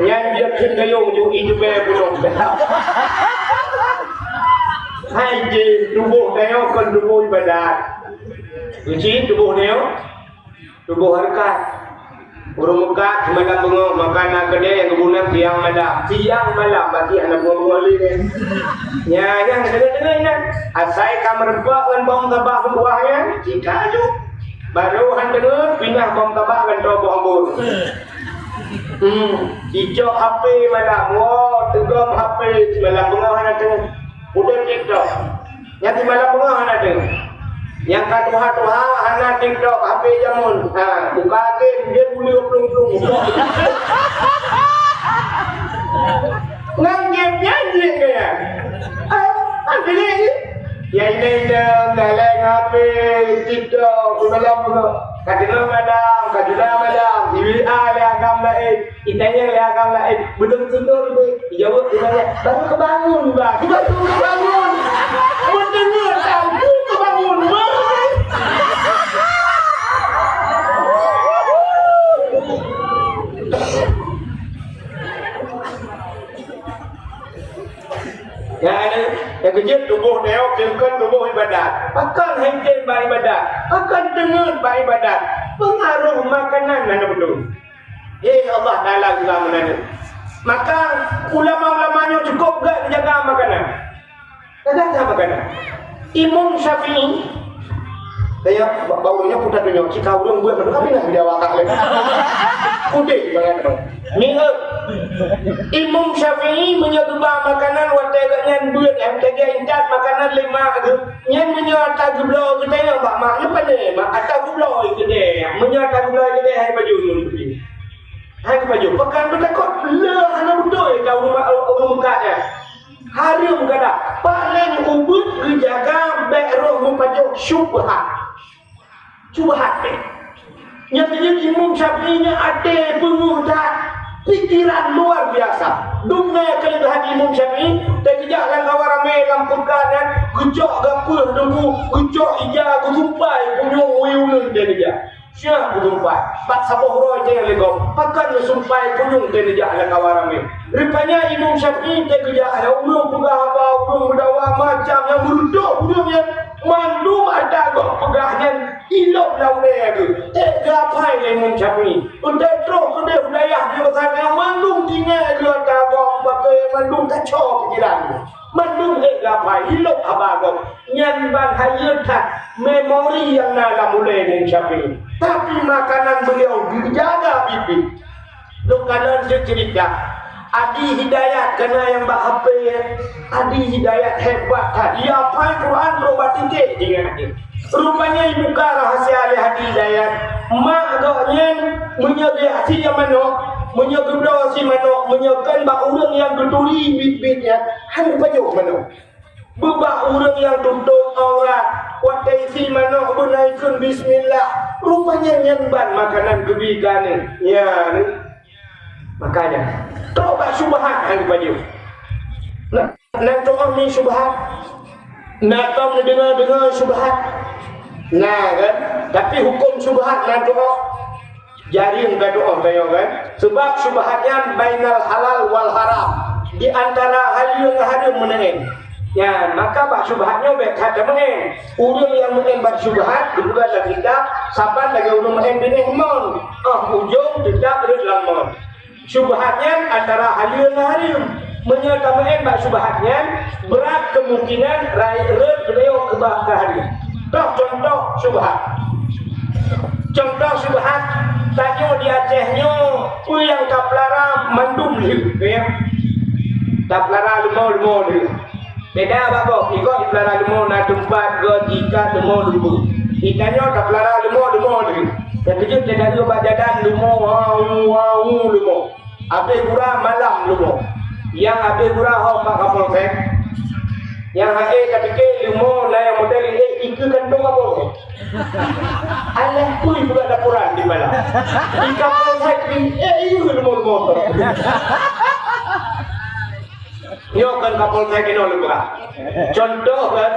Nyan jeuet kheun gayông ju iéleubée bunoe. Hai jih, tuboh tanyoe kon tuboh ibadat. Suci tuboh nyoe, tuboh hareukat. Ureueng meukat seumalam beungoh, maka na keudè nyang geugunan siang malam. Siang malam, berarti hana beungoh-beungoh lé nyan. Nyan, nyan, deungoe-deungoe nyan. Asai ka meurumpok ngon bom sabah beukuah nyan, cit ka aju. Barô han deungoe, pinah bom sabah ngon droe boh ambon. Hmm, icok H P malam, woe, teugom H P seumalam beungoh hana deungoe. Udeb TikTok. Nyan di malam beungoh hana deuh. Nyang ka tuha-tuha hana TikTok, H P jameun. Ha, buka game, game uleue plueng-plueng. Ngon game nyan jeuet keu nyan. Ah, ah, pilih jih. Ya, ini, ini, galeng H P, TikTok, di malam beungoh. Ka deungoe malam, ka jula malam, di W A lé agam laén. Itanyong lé agam laén, "Beudôh tidur, Bang?" Ijaweueb, "Tidur, ya." "Baru kebangun, Bang." "Baru kebangun." Mendengar tahu kebangun, Bang. Ya, ini, yang kejut tubuh nyoe, keukeuen tubuh ibadat. Pakon hengkén bak ibadat? Pakon teungeut bak ibadat? Pengaruh makanan hana beutôi. Hé Allah Taala geulam meunan. Maka ulama-ulama nyoe cukup gét jaga makanan. Jaga makanan. Imam Syafi'i, saya ba-, baru nyoe putar dunia, cika ureueng buat betul, tapi nak dia wakak lagi. Udeh bangat, Bang. Ni, eh. Imam Syafi'i meunyoe geuba makanan watèe geuh nyan beuet, eh, teuga intat makanan lima tu. Nyan meunyoe ata geubloe geutanyoe bak mak, nyan pandai, mak, ata geubloe geutanyoe. Meunyoe ata geubloe geutanyoe, hai pajoh nyoe. Hai pajoh. Pakon beutakot le hana beutôi ka ureueng, ureueng meukat nyan. Hareuem gata. Paléng ubit geujaga bèk roh meupajoh syubhat. Syubhat, eh. Nyang teujeuet Imam Syafi'i nyan até peungeuh that, pikiran luar biasa. Dumna keuleubèhan Imam Syafi'i, teukeujak lam kawan ramé lam peugah nyan, geucok gapeuh deungon, geucok ija, geusumpai punyueng wie uleuen teukeujak. Siap geusumpai. Bak saboh uroe jih lé gob, pakon geusumpai punyueng teukeujak lam kawan ramé. Rupanya Imam Syafi'i teukeujak, ureueng peugah haba, ureueng Ulée geuh, ék geuaphai lé Imam Syafi'i. Untée troh keudeh u dayah di masa nyan mandum tinggai geuh ata gob, bak mandum kacau pikiran. Mandum ék geuaphai, ilok haba gob. Nyan ban hayeue that memori nyang na lam ulée Imam Syafi'i. Tapi makanan beliau dijaga biet-biet. Lôn kalon seuceurita, Adi Hidayat keunan nyang bak H P, Adi Hidayat hebat that. Dia hafai Quran, rot bak titék ingat jih. Rupanya ibuka rahasia lé Adi Hidayat. Mak gobnyan meunyoe geujak sie manok, meunyoe geubloe sie manok, meunyoe kon bak ureuëng nyang geuturi biet-biet nyan, hana geupajoh manok. Beubak ureuëng nyang tutôp aurat, watée sie manok beuna ikheun bismillah, rupanya nyan ban makanan geubi keu aneuk. Nyan. Makanya, trok bak syubhat hana geupajoh. Nah, nan tu'oh mi syubhat. Na tom neudeungoe-deungoe syubhat. Nah, kan? Tapi huköm syubhat nan tu'oh. Jareung ka tu'oh tanyoe, kan? Sebab syubhat nyan bainal halal wal haram, di antara haleue ngon hareuem meuneuen. Nyan, maka bak syubhat nyoe bék that tameu'en. Ureuëng nyang meu'en bak syubhat, geupeugah lam kitab, saban lagée ureuëng meu'en binéh mon, óh ujong teutab rhot lam mon. Syubhat nyan antara haleue ngon hareuem. Meunyoe tameu'en bak syubhat nyan, brat kemungkinan rayeuk rhot geutanyoe keubah keu hareuem. Toh cuntoh syubhat. Cuntoh syubhat, tanyoe di Aceh nyoe, peue nyang tapeulara mandum lheueh, ya. Tapeulara leumo-leumo lheueh. Beda bak gob, di gob jipeulara leumo na teumpat gob jiikat leumo leumbot. Di tanyoe tapeulara leumo-leumo lheueh. Nyang keujeuet teudaru bak jalan leumo, wau, wau, leumo. Abéh gura malam leumo. Nyang abéh gura ho bak Kapolsek. Nyang hase tapike leumo na nyang model ini ikeue kantong Kapolsek. Alah pui buka laporan di malam. Di Kapolsek di, eh, iya leumo-leumo. Nyoe kan Kapolsek inoe leumo. Contoh kan,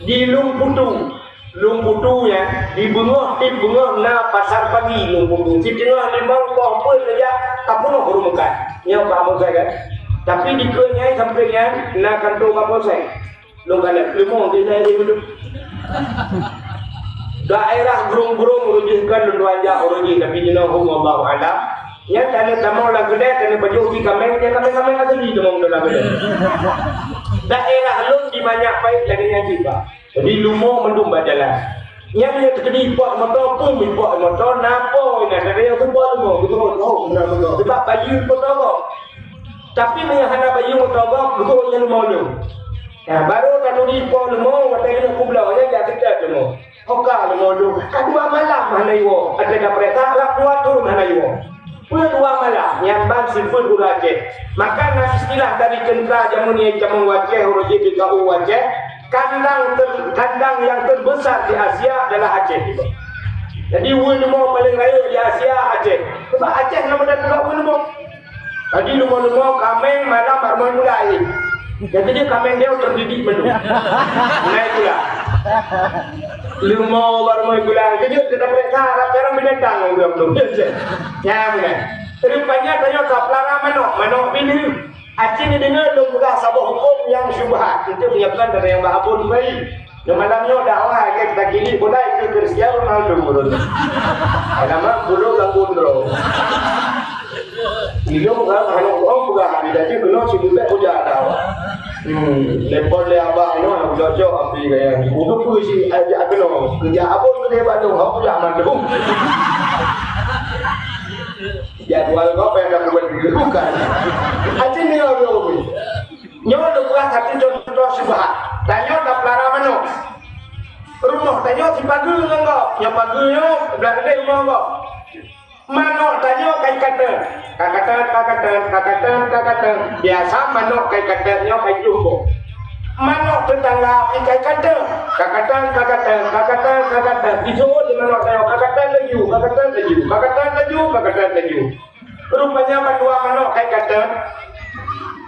di Lung Putu. Lung Putu nyan, di beungoh, di beungoh na pasar pagi Lung Putu. Siteungoh limong boh peuet saja, ka peunoh ureuëng meukat. Nyoe Kapolsek kan. Tapi dikeue nyan sampoe nyan na kantô Kapolsek. Lôn kalon leumo di daerah itu. Daerah Grong-Grong ureuëng jih kan lôn tuan jak ureuëng jih, tapi jinoe hom Allahu alam. Nyan tanyoe tamong lam keudè, tanyoe pajoh di kaméng, nyan kaméng-kaméng asli tamong dalam keudè. Daerah lôn di Manyak Pait lagée nyan cit, Pak. Jadi leumo mandum bak jalan. Nyan meunyoe teukeudi ipok moto, pum ipok moto, na po, na keuneuk kupok leumo, beutôi, oh, na beutôi. Sebab bayeue moto gob. Tapi meunyoe hana bayeue moto gob, beutôi nyan leumo lôn. Nah, baru taturi po leumo, watée keuneuk kubloe, nyan jak teutet leumo. Oka leumo lôn. Ka dua malam hana iwoe. Ada ka peurintah, rab dua thon hana iwoe. Peue dua malam, nyan ban sifeuet ureuëng Aceh. Maka na istilah dari teuntra jameun nyan, jameun Aceh, ureuëng jih di K U Aceh, kandang ter-, kandang yang terbesar di Asia adalah Aceh. Jadi, weueh leumo paléng rayeuk di Asia, Aceh. Sebab Aceh nama dan juga weueh leumo. Jadi, leumo-leumo kaméng malam baru mulai. Jadi, dia kaméng dia terdidik menu. Naik pula. Leumo baru mulai pula. Kejut kita periksa, harap jarang binatang orang belum. Ya, benar. Rupanya tanyoe tapeulara manok, manok bineue. Aci neudeungoe lôn peugah saboh huköm nyang syubhat, itu peunyapelan dari nyang bak Abon Bai. Nyoe malam nyoe dakwah lagée kita kili, bola itu Cristiano Ronaldo ureuëng. Alamat bulu ganggu droe. Ilong kan aneuk droe peugah, jadi keunoe si bubek ujak dakwah. Hmm, lepon lé abah nyoe, jok-jok api gaya. Untuk pun si ajak keunoe, kerja Abon gede bandung, aku jak mandum. Jadwal kau payah dah buat dulu kan. Aci ni orang ni. Nyoe leupeue satu contoh syubhat. Tanyoe tapeulara manok. Rumoh tanyoe sipageue ngon gob. Nyoe pageue nyoe blah leubeh rumoh gob. Manok tanyoe kai kateun. Kakateun, kakateun, kakateun, kakateun. Biasa manok kai kateun nyoe kai jeuh boh. Manok teutangga pi kai kateun. Kakateun, kakateun, kakateun, kakateun. Dijeuet lé manok tanyoe kakateun laju, kakateun laju, kakateun laju, kakateun laju. Rupanya bandua manok hai kateun.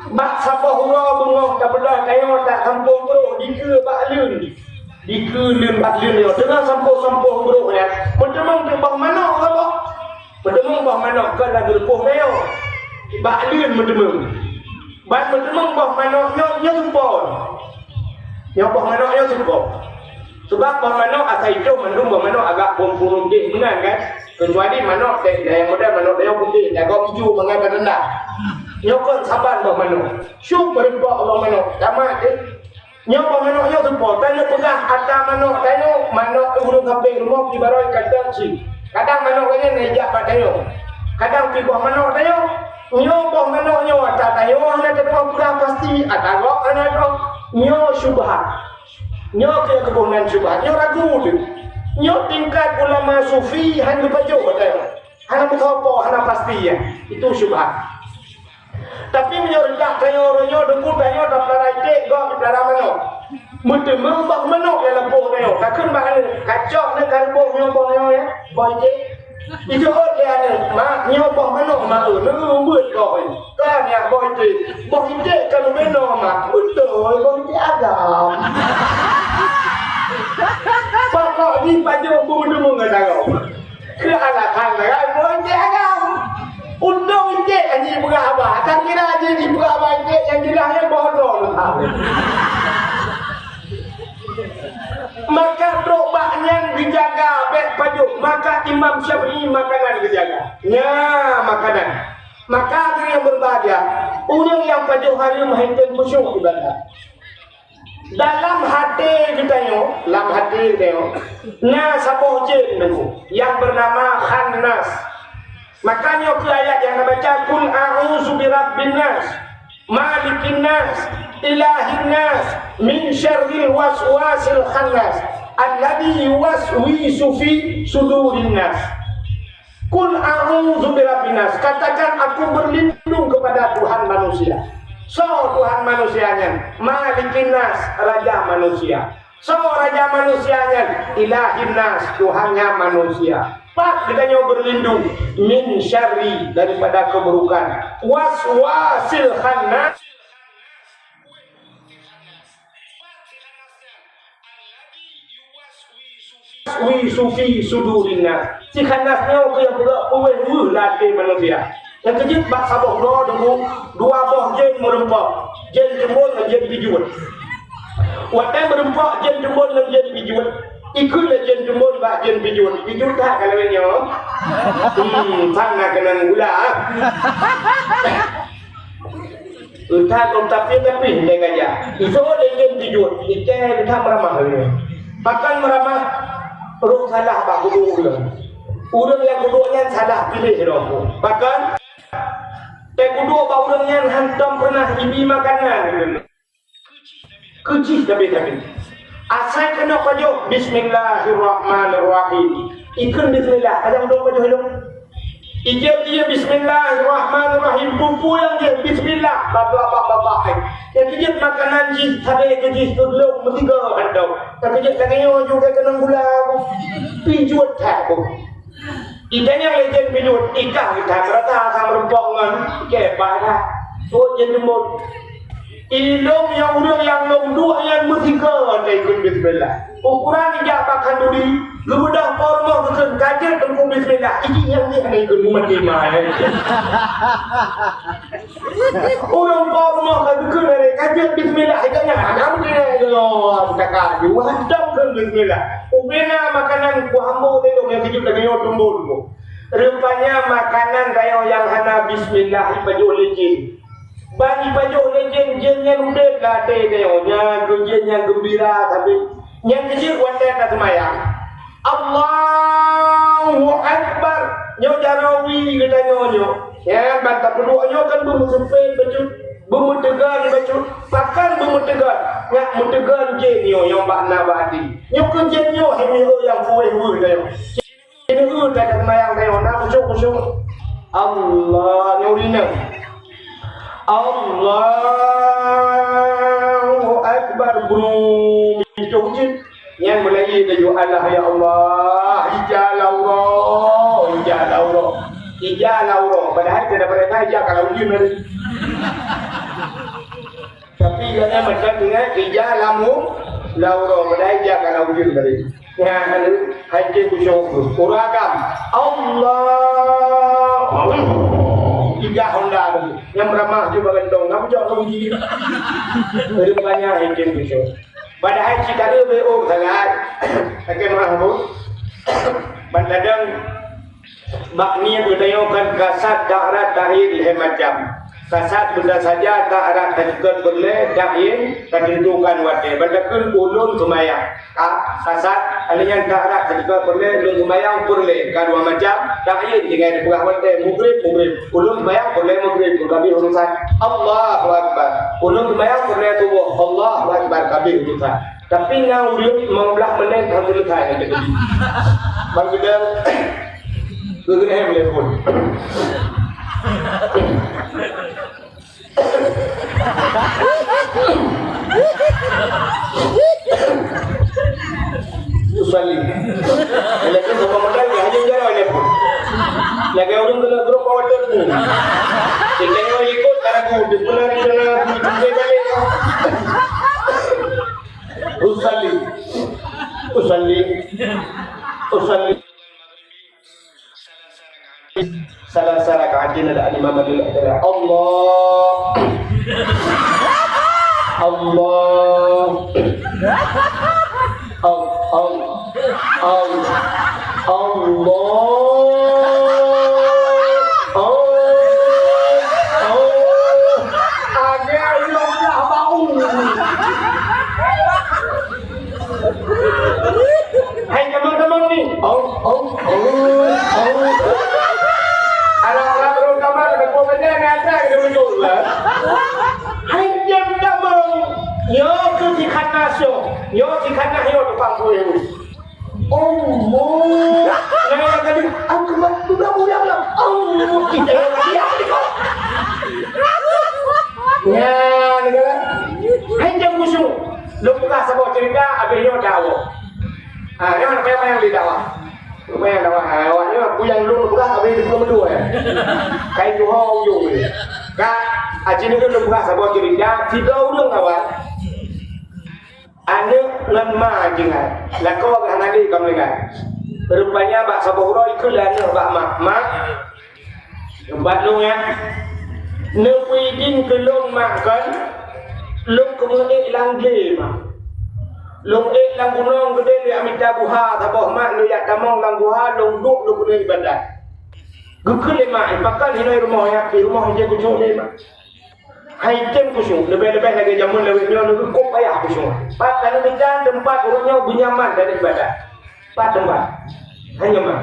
Bak saboh uroe beungoh tapeugah kayong tak sampôh brôk dikeue bak leuen. Dikeue leuen bak leuen nyoe. Teungoh sampôh-sampôh brôk nyan, meuteumong teuh boh manok saboh. Meuteumong boh manok kon lagée leupôh kayong. Bak leuen meuteumong. Ban meuteumong boh manok nyoe, nyoe seupôt. Nyoe boh manok nyoe seupôt. Sebab boh manok asai toh mandum boh manok agak purung-purung deh meunan kan. Kecuali manok teh, nyang model manok tanyoe putih, jago ijo mangat rendah. Nyoe kon saban boh manok. Syuk meureumpok boh manok. Tamat deh. Nyoe boh manok nyoe seupôt, tanyoe peugah ata manok tanyoe, manok ureueng sampéng rumoh di barô kantong cit. Kadang manok nyan neujak bak tanyoe. Kadang pi boh manok tanyoe. Nyoe boh manok nyoe ata tanyoe hana teupeugah pasti, ata gob hana teupeugah. Nyoe syubhat. Nyoe keuh keuboh nan syubhat. Nyoe ragu teuh. Nyoe tingkat ulama sufi hana geupajoh bak tanyoe. Hana meusoe po, hana pasti nyan. Itu syubhat. Tapi meunyoe reudak tanyoe uroe nyoe, deungon tanyoe tapeulara iték, gob tapeulara manok. Meuteumé bak manok nyang lampôh tanyoe. Takheun bak aneuk, kacok neuh ka leuboh nyoe boh nyoe ya, boh iték. Ijeuet lé aneuk, "Mak, nyoe boh manok mak eu, neuh beuet boh nyoe." Ka nyak boh iték. "Boh iték ka leubeh noe mak." "Beutôi, boh iték agam." Pokok jih pajoh beumeuteumé ngon tanyoe. Keu alasan laén, boh iték agam. Untông iték hana jipeugah haba. Asai kira jih jipeugah haba iték nyang jeulaih nyan boh droe. Maka trok bak nyan geujaga, bèk pajoh. Maka Imam Syafi'i makanan geujaga. Nya makanan. Maka hadirin yang berbahagia, ureueng nyang pajoh hareuem han tem khusyuk ibadat. Dalam até geutanyoe, lam até geutanyoe, na saboh jén teungku nyang beunama Khannas. Maka nyoe keuh ayat nyang na baca, "Qul a'udzu birabbin nas, malikin nas, ilahin nas, min syarril waswasil khannas, alladzi yuwaswisu fi sudurin nas." "Qul a'udzu birabbin nas," katakan, "Aku berlindung kepada Tuhan manusia." Soe Tuhan manusia nyan? Malikin nas, raja manusia. Soe raja manusia nyan? Ilahin nas, Tuhannya manusia. Pat geutanyoe berlindung? Min syarri, daripada keburukan. Waswasil khannas. Wi sufi sudurin nas. Si Khannas nyoe keuh nyang peugah peuweuh-weuh lam até manusia. Nyang keujeuet bak saboh droe teungku, dua boh jén meureumpok, jén teumbon ngon jén pijuet. Watèe meureumpok jén teumbon ngon jén pijuet, ikheun lé jén teumbon bak jén pijuet, "Pijuet that ka lawét nyoe?" "Hmm, sang na keunong gula." Eunteuk lom tapi-tapi ndai gajah. Isoe lé jén pijuet, ikei that meuramah lé. Pakon meuramah? Roh salah bak kuduek ureueng. Ureueng nyang kuduek nyan salah piléh droe. Pakon? Teukuduek bak ureueng nyan hantom pernah ibi makanan. Keujih tapi-tapi. Asai keunoe pajoh, "Bismillahirrahmanirrahim." Ikheun bismillah, kadang dong pajoh ilong. Ijeuet jih bismillahirrahmanirrahim, pupue nyang jih bismillah, babah-babah. Nyang keujeuet makanan jih, sabe keu jih keu glông meusigoe mantong. Nyang keujeuet lagèe nyoe juga keunong gula, pijuet that boh. Ija nyang lé jén pijuet, ikah geutanyoe rata sama reumpok ngon kepala. Buet jén teumbon. Ilông nyang ureueng nyang lông duek nyan meusigoe teuh ikheun bismillah. Ukuran ijak bak khanduri, geubeudôh po rumoh geukheun ka jeuet teungku bismillah. Iji nyang jih hana ikheun mumat lima, eh. Ureueng po rumoh ka geukheun lagèe ka jeuet bismillah, ikheun nyan hana meudeungoe. Cakap, "Wah, dong kheun bismillah." Ubena makanan ku hambô teuh nyang keujeuet lagèe nyoe teumbon ku. Rupanya makanan tanyoe nyang hana bismillah ipajoh lé jén. Ban ipajoh lé jén, jén nyan udép lam até tanyoe. Nyan keuh jén nyang geumbira sabe. Nyang keujeuet watèe taseumayang, "Allahu Akbar." Nyoe jaroe wie geutanyoe nyoe. Nyan ban tapeuduek nyoe kan beumeuseupet bacut, beumeuteugon bacut. Pakon beumeuteugon? Nyak meuteugon jén nyoe nyang bak na bak até. Nyoe keuh jén nyoe hai miseue nyang puwéh weueh tanyoe. Ini uh, dah kat mayang kayu, nak khusyuk-khusyuk. Allah, nuri nang. Allahu Akbar, brum. Itu je. Yang mulai dia ju Allah, ya Allah. Ija lauro, ija lauro. Ija lauro. Padahal kita dapat ija kalau ujian tadi. Tapi jangan macam ingat, ija lamu, lauro, padahal ija kalau ujian tadi. Ya, hai ke khusyuk tu. Uragam. Allah. Tiga Honda tu. Yang beramah juga gendong. Nak pejok ke uji. Rupanya hai ke khusyuk. Padahai cit ka lheueh B O sangat. Sakét meu'ah, Bu. Ban ladang bak niet geutanyoe kan kasat, dahrat, tahyid lhée macam. Kasat benda saja, dahrat ka jeuet peureulée, tahyid ka tentukan watée. Ban takheun ulôn seumayang. Ka, kasat, alèh nyan dahrat ka jeuet peureulée, ulôn seumayang peureulée. Ka dua macam, tahyid tinggai dipeugah watée, mugrib, mugrib. Ulôn seumayang peureulée mugrib, ka habéh urusan. Allahu Akbar. Ulôn seumayang peureulée suboh. Allahu Akbar, ka habéh urusan. Tapi nyang ulôn lima belas menit ka seuleusai nyan tadi. Bang Gidang, geugeuhem lé phon. Usalli. Lagèe sama modal ya, hanya jalan ya. Lagèe ureueng kena grup power tu. Kita nyoe ikut cara ku, di pula di dalam aku itu dia balik. Usalli. Usalli. Usalli. Salah salah kaji nada imam Nabi. Allah. Allah. Al-, al-, al-, Allah. Al-, al-, agak Allah bau. Hai, teman-teman ni. Au, au, au, au. Anak-anak terutama ada kau kena ngata kena betul lah. Hai, jam tak mau. Yo tu si khanas yo. Yo si khanas yo tukang kue. Allah. Nah, tadi aku mak tu dah boleh lah. Allah, kita yang dia. Ya, negara. Hai, jam musuh. Lôn peugah saboh cerita, abéh nyoe dakwah. Ha, nyoe payah-payah lé dakwah. Payah dakwah. Ha, awak nyoe kuyang lôn peugah, abéh lôn peugah meudua, ya. Kai tuha ujong ni. Ka, aci nyoe lôn peugah saboh cerita, tiga ureueng awak. Aneuk ngon ma jingai. Lakoe geuh hana lé ka meuninggai. Rupanya bak saboh uroe ikheun lé aneuk bak mak, "Mak, Teumpat lôn nyan, neupeuidin keu lôn mak kon, lôn keumeung ék lam glé mak. Lôn ék lam gunong keudéh lé Amitabha Buddha saboh mak, lôn jak tamong lam guha, lôn duek lôn keuneuk ibadat." Geukheun lé mak, "Pakon hinoe rumoh nyan, di rumoh hana kucok lé mak." Hai tem khusyuk, leubeh-leubeh lagèe jameun lawét nyoe, neukeuh kok payah khusyuk. Pat dalam bidan teumpat ureueng nyoe beunyaman dari ibadat. Pat teumpat. Hana nyaman.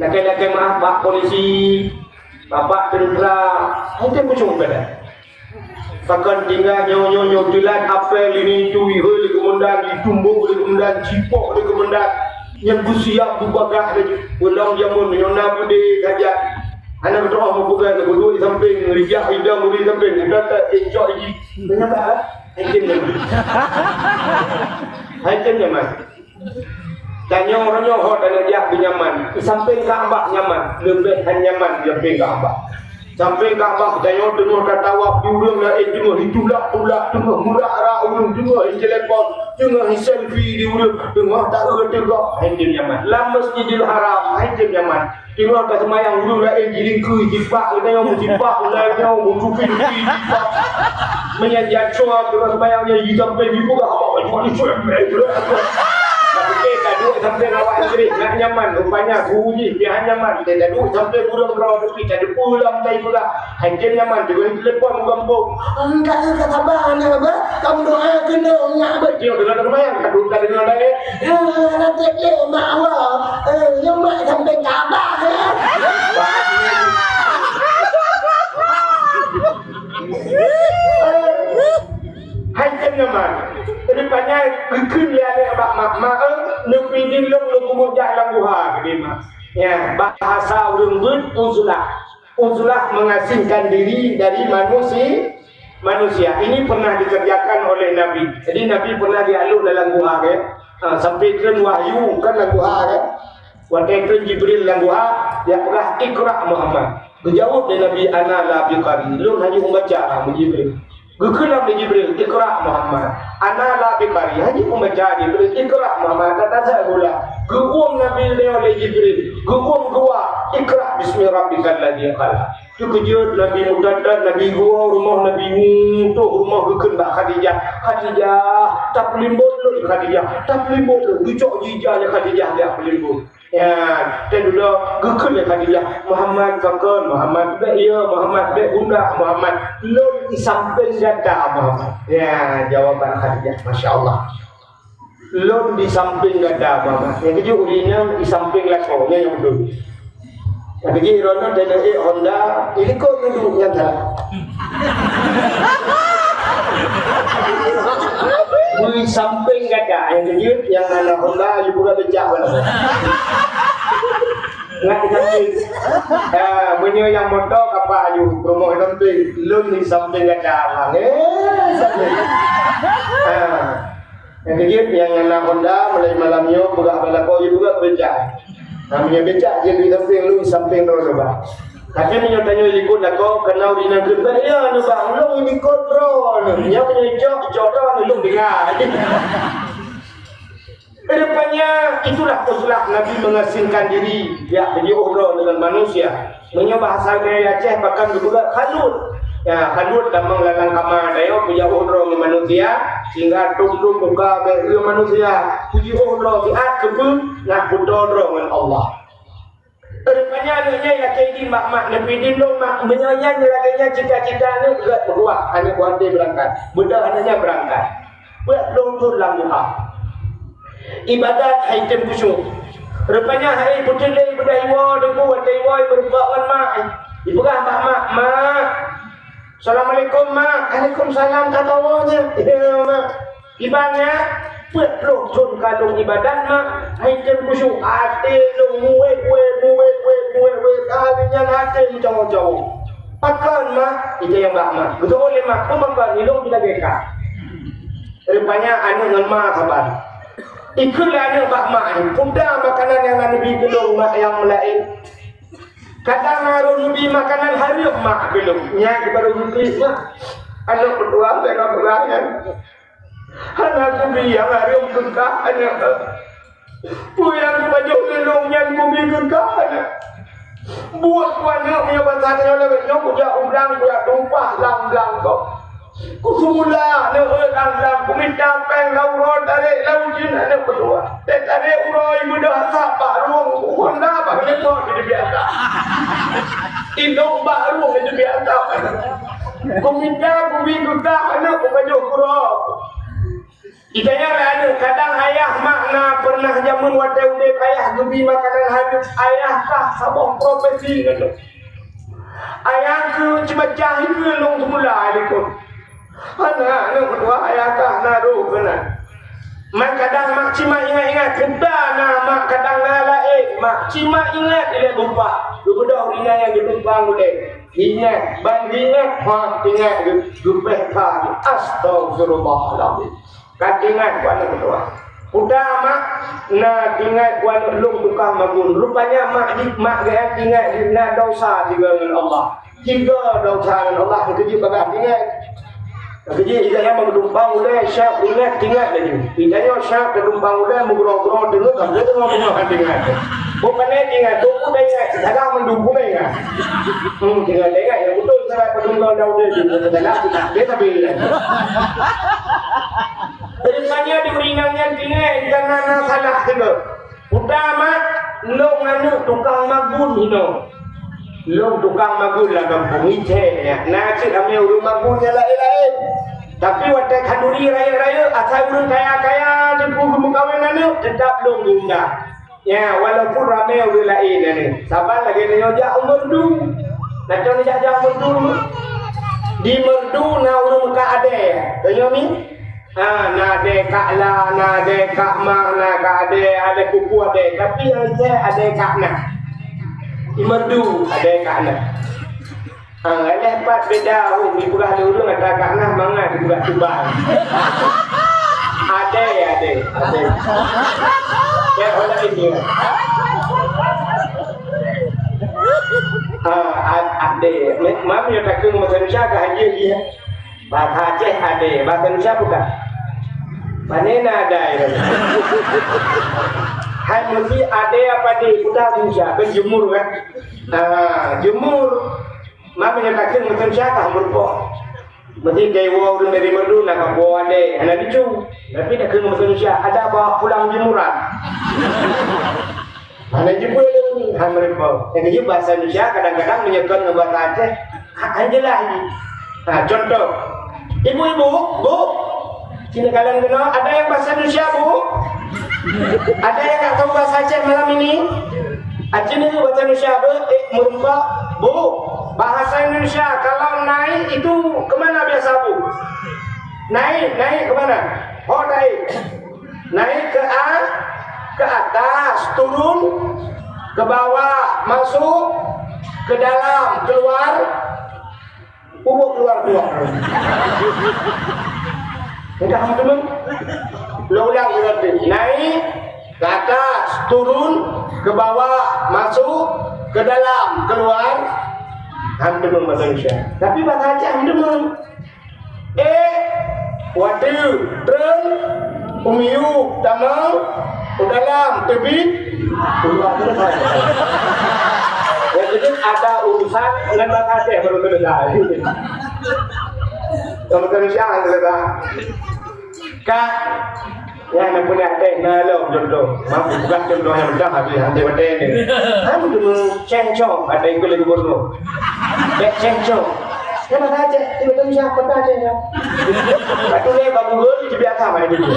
Lagèe-lagèe meu'ah bak polisi, bak teuntra, hai tem khusyuk ibadat. Pakon tinggai nyoe, nyoe, nyoe, teulat apel ini, tui, heu, lé keumandan, ditumbok lé keumandan, cipok lé keumandan. Nyang beusiap beubagah laju. Ulôn jameun nyoe na beudé saja. Hana geutu'oh meupeugah, geuduek di sampéng, rijak idong di sampéng, geutanyoe écok jih. Meunyoe ka, hai tem nyaman. Hai tem nyaman. Tanyoe uroe nyoe hot aneuk jak beunyaman. Di sampéng Ka'bah nyaman, leubeh han nyaman di sampéng Ka'bah. Sampéng Ka'bah tanyoe teungoh tatawaf di ureueng laén teungoh itulak-tulak, teungoh meurak-rak ureueng, teungoh itelepon, teungoh iselfie di ureueng, teungoh taeu teugok, hai tem nyaman. Lam Masjidil Haram, hai tem nyaman. Teungoh ka seumayang ureueng laén jilingkui, jipak geutanyoe, meujipak geutanyoe, meutupi-tupi, jipak. Meunyan jak soe teungoh seumayang nyan, jisampai jipeugah, "Apa baju ni?" Tapi ka duek sampai awak Inggris, nak nyaman, rupanya guru jih, dia nyaman. Dia ka duek sampai ureueng droe, tapi ka deupeu lam tai peugah. Hai tem nyaman, teungoh telepon u gampông. Engka ka saba aneuk, bah. Kamu doa keunoe nyak, bah. Dia kena seumayang, ka duek ka deungoe laén. Eh, nanti dia mak awak. Eh, nyoe mak sampai Ka'bah, ya. Hai tem nyaman. Rupanya geukheun lé aneuk bak mak, "Mak, eh, neupeuidin lôn, lôn keumeung jak lam guha," geudeh mak. Ya, bahasa ureueng beuet uzlah. Uzlah mengasingkan diri dari manusi-, manusia. Ini pernah dikerjakan oleh Nabi. Jadi, Nabi pernah dialok dalam guha, kan? Ha, sampai treun wahyu, kan, lam guha, kan? Watèe treun Jibril lam guha, jak peugah, "Iqra Muhammad." Geujaweueb lé Nabi, "Ana la biqari." Lôn hana jeuet baca, ha, Jibril. Geukheun lom lé Jibril, "Iqra Muhammad." "Ana la biqari." Hana jeuet baca Jibril, "Iqra Muhammad." Kata saya gula. Geuuem Nabi lé Jibril. Geuuem geuwa, "Iqra bismi rabbikal ladzi khalaq." Teukeujot Nabi meudat-dat, Nabi geuwoe rumoh Nabi, mutoh rumoh geukheun bak Khadijah, "Khadijah, tapeulimbot lôn." Khadijah, tapeulimbot lé, geucok jih ija lé Khadijah jak peulimbot. Ya, dan dulu geukheun lé Khadijah, "Muhammad, pakon Muhammad, bèk ya Muhammad, bèk guna Muhammad, lôn di sampéng gata Muhammad." Ya, jawaban Khadijah, masya Allah. "Lôn di sampéng gata Muhammad." Nyang keujeuet ureueng inong di sampéng lakoe, nyan nyang beutôi. Lagèe jih droeneuh dan ék Honda, di likot neuduek nyang galak. Bui sampéng gata, nyang keujeuet nyang hana Honda, yue peugah becak bala. Ngat sampéng. Ah, meunyoe nyang moto kapa aju, rumoh sampéng, lôn di sampéng gata, Bang. Eh, sampéng. Ah. Nyang keujeuet nyang na Honda, mulai malam nyoe peugah bak lakoe, yue peugah becak. Nah, meunyoe becak jeuet di sampéng lôn, sampéng droeneuh bah. Tapi meunyoe tanyoe likot lakoe, kana ureueng inong kheun, "Bah, ya, nyoe bah, lôn likot droeneuh." Nyoe meunyoe icok, icok droeneuh, lôn dengar. Rupanya itulah uslah Nabi mengasingkan diri, jak jiôh droe deungon manusia. Meunyoe bahasa gaya Aceh, pakon geupeugah khalut. Ya, khalut tamong lam kama tanyoe, peujak droe ngon manusia, sehingga tom-tom muka bèk keu manusia. Peujak droe siat keu peue? Nah, peutoe droe ngon Allah. Rupanya aneuk nyan lakèe idin bak mak, neupeuidin lom mak, meunyoe nyan lagèe nyan cita-cita aneuk, gèt meukuah, aneuk watèe beurangkat. Beudôh aneuk nyan beurangkat. Peuet plôh thôn lam Tuhan. Ibadat hai tem khusyuk. Rupanya hai puteuh lé beudôh iwoe, deungon watèe iwoe, imeureumpok ngon mak. Ipeugah bak mak, "Mak, assalamualaikum, Mak." "Waalaikumsalam, ka kawoe nyan." "Ya, Mak." "Iban nyan, peuet plôh thôn ka lôn ibadat, Mak. Hai tem khusyuk, até lôn muwét-wét, muwét-wét, muwét-wét. Kali nyan até meucawong-cawong." "Pakon, Mak?" Ijaweueb bak mak. "Beutôi lé, Mak. Peue pakon? Ilôn pih lagèe ka." Rupanya aneuk ngon ma saban. Ikheun lé aneuk bak mak, "Peue makanan nyang na neubi keu lôn, Mak, nyang meulaén?" Kadang na ureueng neubi makanan hareuem mak keu lôn. Nyan baru geuklik mak. Aneuk meutuah, tengok peugah nyan. Hana kubi nyang hareuem keu kah, aneuk. Peue nyang kupajoh lé lôn nyan kubi keu kah, aneuk. Buet ku aneuk, meunyoe basa tanyoe lawét nyoe, kujak u blang, kujak tumpah lam blang kôh. Kuseumula aneuk, eh, lam blang, kumita péng lam uroe, tarek lam ujeuen aneuk meutuah. Teutarek uroe, beudôh asap bak rueng, ku honda bak geuleukoe di biasa. Indong bak rueng di biasa. Kumita, kubi keu kah aneuk, kupajoh keu droe. Itanyong lé aneuk, kadang ayah mak na peureunah jameun watèe udép ayah geubi makanan hareuem, ayah kah saboh profesi ngon lôn. Ayah keuh ceubaca hikeue lôn seumula likot. Hana aneuk meutuah, ayah kah na rôh keunan. Man kadang mak cit mak ingat-ingat, peue na mak kadang na laén, mak cit mak ingat ilèe beupah. Geubeudôh ringan nyang geutumpang ulèe. Ingat, ban ingat, ha, ingat geu-, geupéh kah. Astagfirullahalazim. Ka teuingat ku aneuk meutuah. Peue mak na teuingat ku aneuk lôn tukang magun. Rupanya mak jih, mak geuh teuingat jih na desya sigoe ngon Allah. Sigoe desya ngon Allah, keujeuet bagah teuingat. Keujeuet ija nyang meudumpang ulèe, siap ulèe teuingat laju. Ija nyoe siap teudumpang ulèe, meugroe-groe deungon, sampoe teungoh-teungoh teuingat. Bukan teuingat, tuku teuingat, salah meudumpang teuingat. Hmm, teuingat, teuingat, ya beutôi, salah meudumpang ulèe, dia tapi. Rupanya di uringan nyan tinggai, karena na salah sigoe. Peue mak, lôn aneuk tukang magun hinoe. Lôn tukang magun lam gampông, icè nyan. Na cit ramè ureueng magun nyang laén-laén. Tapi watèe khanduri rayeuk-rayeuk, asai ureueng kaya-kaya teungku geumeukawen aneuk, teutap lôn geuundang. Ya, walaupun ramè ureueng laén aneuk. Saban lagèe tanyoe jak u Meureudu. Tanyoe jak, jak u Meureudu. Di Meureudu na ureueng meukat adèe. Tanyoe mi? Ha, na adèe Kak La, na adèe Kak Ma, na Kak Adèe, adèe Kuku adèe. Tapi nyang icè adèe Kak Na. Di Meureudu adèe Kak Na. Ha, lheuh pat beda, oh, dipeugah lé ureueng ata Kak Na mangat dipeugah Tuban. Adèe, adèe, adèe. Ya, orang ini. Ha, ad-, adèe. Me-, mam ya takheun meuseun sya ka haji dia. Bahasa Aceh adèe, bahasa Indonesia peue kah? Pane na adèe. Hai meusi adèe apa adèe, peue kah Indonesia, kan jemur kan? Ah, jemur. Mak meunyoe takheun meuseun sya kah meureumpok. Mesti dewa ureuëng dari merdu nak buat deh, hana lucu. Tapi nak kena bahasa Indonesia, ada bawa pulang jemuran. Hana jumpa lagi, hana mereka. Yang kejut bahasa Indonesia kadang-kadang menyekon dengan bahasa Aceh, ha, hana jelas lagi. Ha, contoh, ibu-ibu, bu, sini kalian kenal, ada yang bahasa Indonesia, bu? Ada yang tak tahu bahasa Aceh malam ini? Aceh ni bahasa Indonesia, bu, eh, merempak, bu, bahasa Indonesia, kalau naik itu kemana biasa, bu? Naik, naik kemana? Oh, naik. Naik ke a-, ke atas, turun, ke bawah, masuk, ke dalam, keluar, ubuk keluar, keluar. Udah, teman? Ulang-ulang berarti. Naik, ke atas, turun, ke bawah, masuk, ke dalam, keluar. Hana deungon bahasa Indonesia. Tapi bahasa Aceh hana deungon. Eh, wateue, treun, u miyueb, tamong, u dalam, teubiet, u luwa teuh. Nyang keuneuk ada urusan ngon bahasa Aceh baru selesai. Kalau Indonesia selesai. Ka, nyan ampun, Aceh na lom contoh. Mampu peugah contoh nyang mudah habis, habis watèe nyoe. Hana deungon ceng cong, ada ikut lagi bodoh. Bèk ceng cong. Nyan bahasa Aceh, tiba tadi siapa bahasa Aceh nyoe? Lepas tu lé bak Google, terbiasa main video.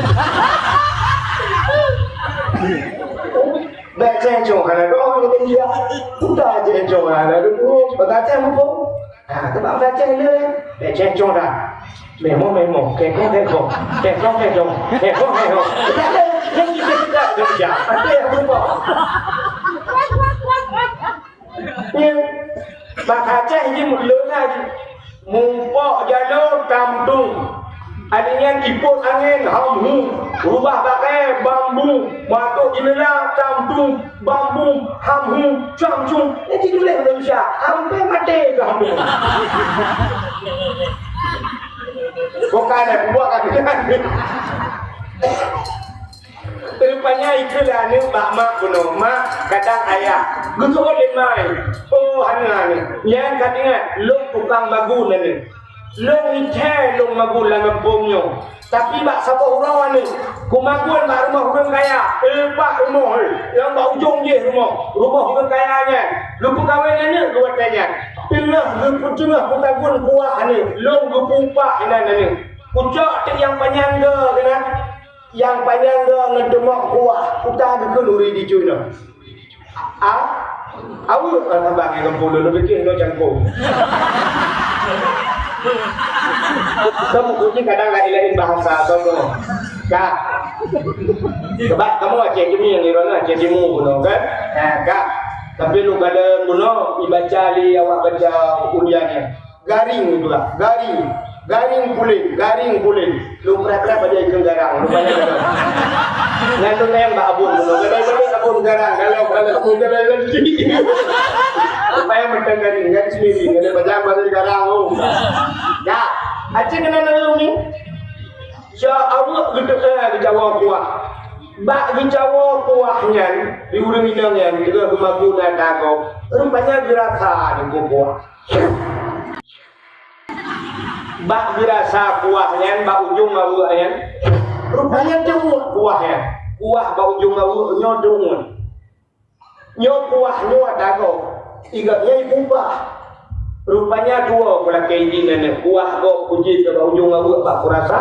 Bèk ceng cong, karena doa orang India. Udah ceng cong, ada dulu. Bahasa Aceh mumpung. Ha, teuma bahasa Aceh ni, bèk ceng cong dah. Memo, memo, keko, keko, keko, keko, keko, keko. Udah deh, yang kita, kita, kita, kita. Ada yang berubah. Ya. Bahasa Aceh ni mula lagi. Mumpok jalô tamtung. Ada nyan ipot angén hamhu. Rubah bakai bambu. Matok jendela tamtung. Bambu, hamhu, camcung. Nyan cit tuléh Indonesia. Hampir maté tu hamhu. Bukan, eh, buat lagi. Rupanya ikeulah aneuk bak mak bunoe. Mak, kadang ayah. Geuseuôt lé mai. Oh, hana aneuk. Nyan ka ingat, lôn tukang magun aneuk. Lôn ithèe lôn magun lam gampông nyoe. Tapi bak saboh uroe aneuk, kumagun bak rumoh ureueng kaya. Eh, bak rumoh, eh. Nyang bak ujong jih rumoh. Rumoh ureueng kaya nyan. Geupeukawen aneuk geuh watèe nyan. Teungoh geupeuteungoh peukagun kuah aneuk. Lôn geupeuupak inan aneuk. Kucok teuk nyang panyang goe keunan. Nyang panyang goe ngon teumok kuah, uta geukheun uri di cuy nyoe. A? Aweuek, ah, saban ngon pulun, neupiké nyoe cangkong. Kamu kunci kadang laén-laén bahasa, contoh. Kak. Sebab kamu Aceh Jemi yang di mana? Aceh Timur, bunoe, kan? Ha, Kak. Tapi lu kada bunoe, ibaca li awak baca ulian ni. Garing itulah, garing. Garing puléh, garing puléh. Lôn preh-preh bajèe ikheun garang, lôn panyang garang. Nyan lôn leng bak abon, lôn gadai balik abon garang. Kalau, kalau abon gadai lagi. Supaya mantong garing, garing sendiri. Gadai bajang balik garang, oh. Ya, Aceh keunan lôn ni. Cok aweuek geutu-, eh, geucawoe kuah. Bak geucawoe kuah nyan, di ureueng inong nyan, geumabu na dagoe. Rupanya geurasa di kuah. Bak geurasa kuah nyan, bak ujong aweuek nyan, rupanya teuôt kuah nyan. Kuah bak ujong aweuek nyoe teuôt. Nyoe kuah nyoe ata gob, iga nyoe ipubah. Rupanya tuwo kulakée idin aneuk, kuah gob kujieb bak ujong aweuek bak kurasa.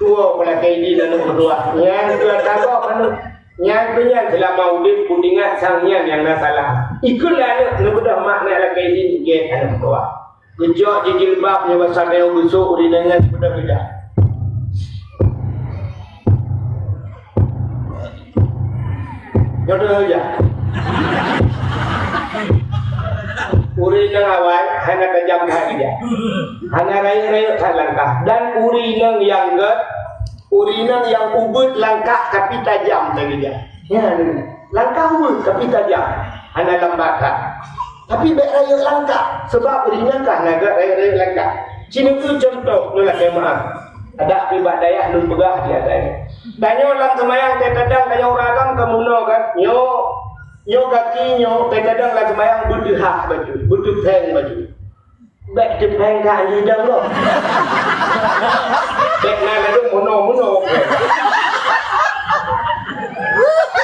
Tuwo kulakée idin aneuk meutuah. Nyan keuh ata gob aneuk. Nyan keuh nyan seulama udeb kuingat sang nyan nyang na salah. Ikheun lé aneuk, neubeudôh mak na lakée idin, gét aneuk meutuah. Geujok jijilbab nyoe basa tanyoe geusok di deungon peudeuh beda. Nyoe deungon ya. Ureueng nyang awai hana tajam that ija. Hana rayeuk-rayeuk that langkah. Dan ureueng nyang gét, ureueng nyang ubit langkah tapi tajam that ija. Ya, langkah ubit tapi tajam. Hana lambat that. Tapi bèk rayeuk langkah, sabab ureueng nyan ka na gét rayeuk-rayeuk langkah. Ci neukeu cuntoh ngon lakée meu'ah. Adak pih bak dayah lôn peugah di atai. Tanyoe lam seumayang teuh kadang tanyoe ureueng agam ka meunoe kan. Nyoe, nyoe gaki nyoe teuh kadang lam seumayang beuteuhah baju, beuteupheng baju. Bèk teupéng ka lhidang lom. Bèk na ladôm mono-mono.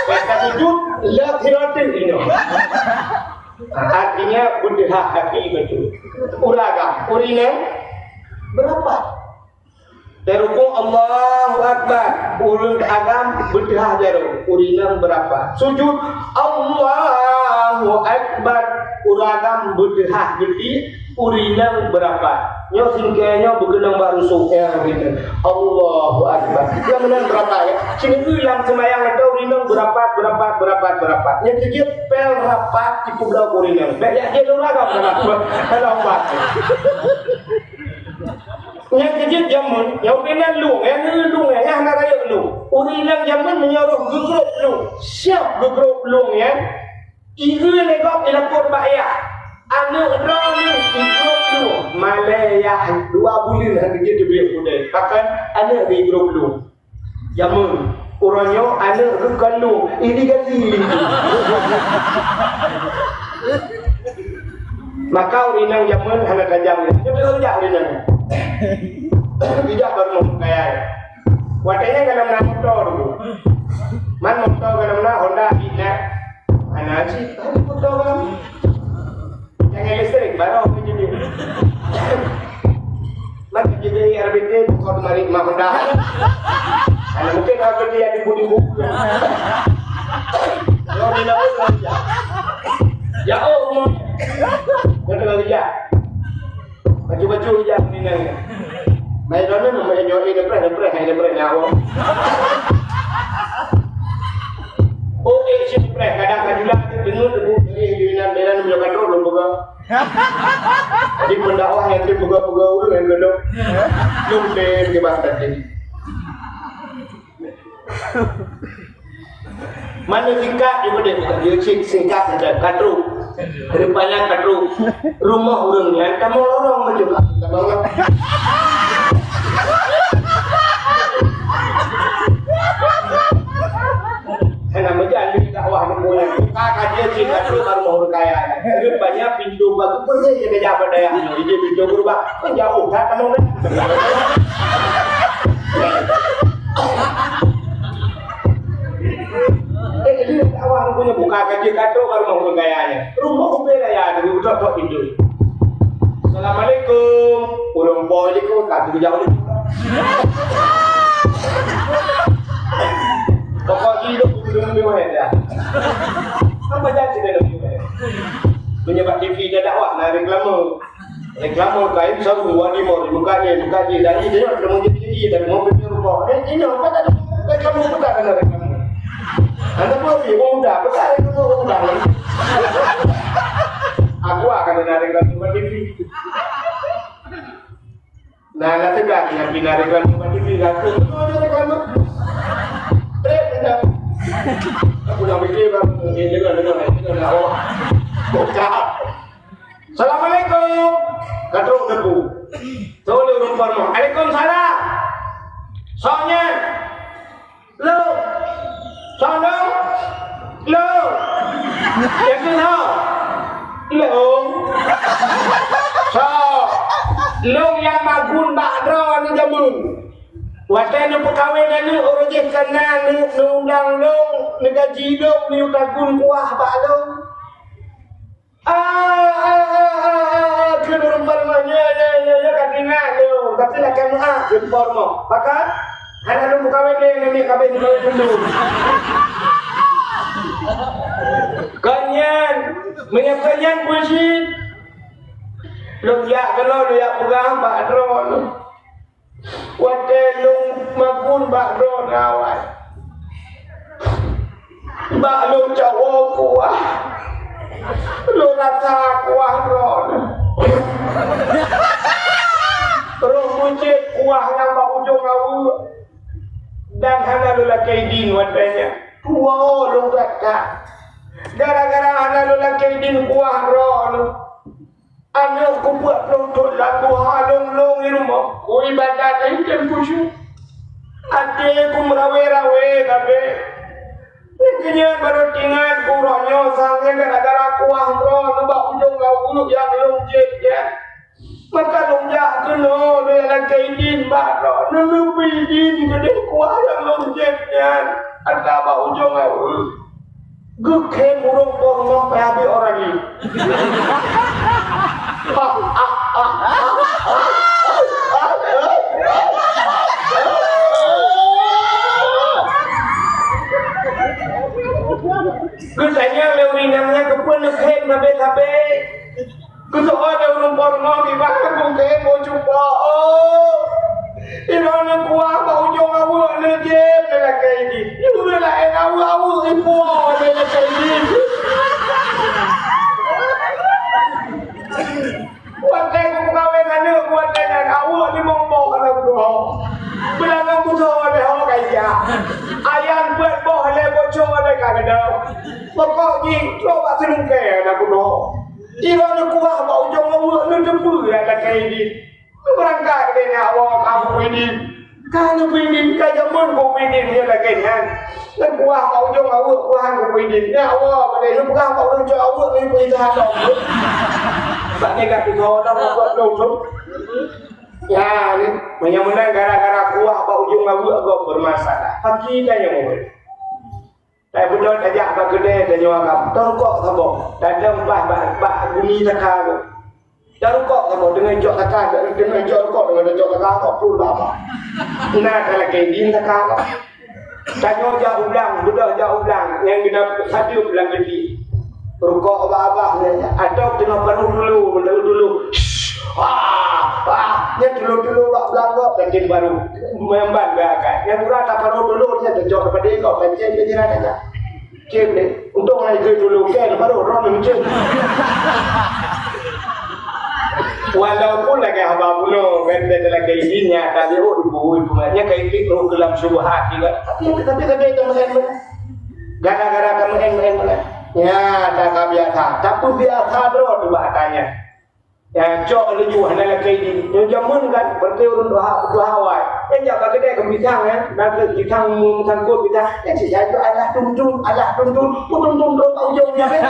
Bèk ka sujud, lheueh hirote inoe. Artinya, beudeuhah hati beutôi. Ureueng agam, ureueng inong beurapat. Teurukuk Allahu Akbar, ureueng agam beudeuhah jaroe, ureueng inong beurapat. Sujud, Allahu Akbar, ureueng agam beudeuhah geuti, ureueng inong beurapat. Nyoe singkée nyoe beukeunong bak rusuk, ya, ureueng inong. Allahu Akbar. Nyang meunan beurapat, ya. Sinoe lam seumayang atau ureueng inong beurapat, beurapat, beurapat, beurapat. Nyang keujeuet péng rapat ipubloe ureueng inong. Bèk jak jeuet ureueng agam, kalau, kalau rapat. Nyang keujeuet jameun, nyang peunan lueng, nyang ngeue lueng, nyang hana rayeuk lueng. Ureueng inong jameun meunyoe roh geugrôp lueng, siap geugrôp lueng nyan, ieu lé gob ilapor bak yah. Aneuk droeneuh igrôp lueng, malèe yah dua buleuen hana geujeuet teubiet udeb. Pakon aneuk geugrôp lueng. Jameun, uroe nyoe aneuk reuka lôn, irigasi. Maka ureueng inong jameun hana tajam. Nyoe jak ureueng inong. Bijak baru mau kaya. Watèe nyan ka na moto dulu. Man moto ka na Honda, Honda. Hana cit, hana moto ka. Nyang listrik, baru aku jadi. Maka jadi R B T, bukan mari mak Honda. Hana mungkin R B T yang dibunuh. Kalau di laut, ya. Ya, oh, rumah. Kau tengah kerja. Baju-baju hijab ni nang. Mai lôn ni, mai nyoe ni, preh, preh, hai, preh, nyawa. Oh, eh, si preh, kadang kajulah, deungon, deungon, eh, di nan, di nan, meunyoe ka trok, lôn peugah. Jadi, pendakwah nyang teupeugah-peugah ureueng nyang godoh. Lôn tem keu bak tadi. Mana singkat je boleh, dia cit singkat saja, ka trok. Rupanya ka trok. Rumah ureueng nyan kamoe lorong macam tu. Hana meujan di dakwah ni, bukan. Ka, ka dia cit ka trok ka rumah ureueng kaya. Rupanya pintu bak peureuh je kejak pada yang. Jadi pintu berubah. Kan jauh, kan, kamoe kan? Eh, jadi awak punya buka kerja kantor baru mau gayanya. Rumah ubé raya dulu, tok-tok pintu. Assalamualaikum. Ureueng po je ko, ka tu jauh ni. Pokok hidup belum dua ya. Apa jadi dalam dua? Menyebab T V dah dakwah, nah, reklame. Reklame kain sarung, wali mor, buka je, buka je, dari je, nak temu je, je, dan mau pergi rumah. Eh, ini apa tak ada? Reklame buka kena reklame. Anda pun pergi, oh, dah, buka reklame, buka. Aku akan ada reklame buat T V. Nah, nak tegak, nak pindah reklame buat T V, aku. Betul ada reklame. Eh, dah. Aku nak pergi, bang. Eh, dengar, dengar, dengar, dengar. Oh. Buka. Assalamualaikum. Ka trok teungku. Trok lé ureueng po rumoh. Waalaikumsalam. Soe nyan? Lôn. Soe lôn? Lôn. Nyang keunoe. Lôn. Soe? Lôn nyang magun bak droeneuh jameun. Watèe neupeukawen aneuk, uroe jih ka na neuk neuundang lôn, neugaji lôn, neuyue tagun kuah bak lôn. Ah, ah, ah, ah, ah, ah, kheun ureueng po rumoh, nyoe, nyoe, nyoe, nyoe, ka teuingat lôn, tapi lakèe meu'ah, kheun po rumoh. Pakon? Hana lôn meukawen lé, ngon miet kabeh meukawen mandum. Kon nyan, meunyoe kon nyan, peue cit? Lôn jak keudroe, lôn jak peugah bak droeneuh. Watèe lôn magun bak droeneuh awai, bak lôn cawoe kuah, lôn rasa kuah droeneuh. Roh meucit kuah nyang bak ujong aweuek, dan hana lôn lakèe idin watèe nyan. Tuwoe lôn that-that. Gara-gara hana lôn lakèe idin kuah droeneuh. Aneuk kupeuet lôn thon lam guha lôn-lôn di rumoh, kuibadat lé tem khusyuk. Até ku meurawe-rawe kabeh. Nyang keunyan barô teuingat ku uroe nyoe sang nyan gara-gara kuah droeneuh bak ujong aweuek nyang lôn cit nyan. Maka lôn jak keunoe lé Lakée Idin bak droeneuh, neuleubi idin keudeh kuah nyang lôn jieb nyan. Atra bak ujong aweuek, geukhém ureuëng po rumoh payah beuh orang nyan. Geutanyong lé ureuëng inong nyan, "Keupeue neukhém sabé-sabé?" Geuseuôt lé ureuëng po rumoh, "Kiban keukhém boh cupa, oh! Inoe neukuah bak ujong aweuek, neujieb lé Lakée Idin. Yue laén aweuek-aweuek ipuwoe lé Lakée Idin." Watée kupeukawén aneuëk, watée nyan aweuek limong boh hana geutuho. Beulangong busoe lé ho ka ijak. Ayam peuet boh lé bocor lé ka keudau. Pokok jih trok bak silungkée hana geutuho. Ira neukuah bak ujong aweuek, neuteupeue Lakée Idin. Neubeurangkat lé nyak woe ka Buku Idin. Ka Buku Idin, ka jameun Buku Idin nyan lagée nyan. Neukuah bak ujong aweuek, kuah Buku Idin. Nyak woe padahai neupeugah bak ujong aweuek, neupeugah dah. Bak nyan ka tutoe dah, bak ujong tu. Ya, ni, meunyoe meunan gara-gara kuah bak ujong aweuek gob bermasalah. Paki tanya murid. Tapi beutôi tajak bak keudè, tanyoe agam. Tarukok saboh. Tadong bah bak, bak gumi saka tu. Tarukok saboh, deungon cok saka, deungon cok rukok, deungon cok saka, kok pun lama. Nah, kalau kayak gini saka kok. Tanyoe jak u blang, beudôh jak u blang, nyang geuneuk sadeup lam geuti. Rukok bak abah nyan, atau teungoh panoh dulu, meunan dulu. Ah, ah, nyan dulu-dulu bak blang kok, kancil baru. Meumban bak akai. Nyang murah tapanoh dulu, nyan teucok daripada kok, kancil ke jiran aja. Cem deh. Untung hai ke dulu, kan, baru roh ni cem. Walaupun lagèe haba bunoe, kan, dia lagèe izinnya, tapi, oh, ibu, ibu, nya kai klik roh dalam syubhat juga. Tapi, tapi, tapi, itu main, main. Gara-gara kamu main, main, main. Ya, tak biasa. Tapi biasa, bro, tu bahasanya. Ya, cok laju hana lakèe idin. Nyoe jameun kan, berarti ureueng tuha, tuha awai. Eh, jak bak keudè keu pisang, eh. Bak keudè pisang, meusangkot pisang. Eh, cit jai tu alah tum-tum, alah tum-tum. Tum-tum, tum, tum, ujong nyan, eh.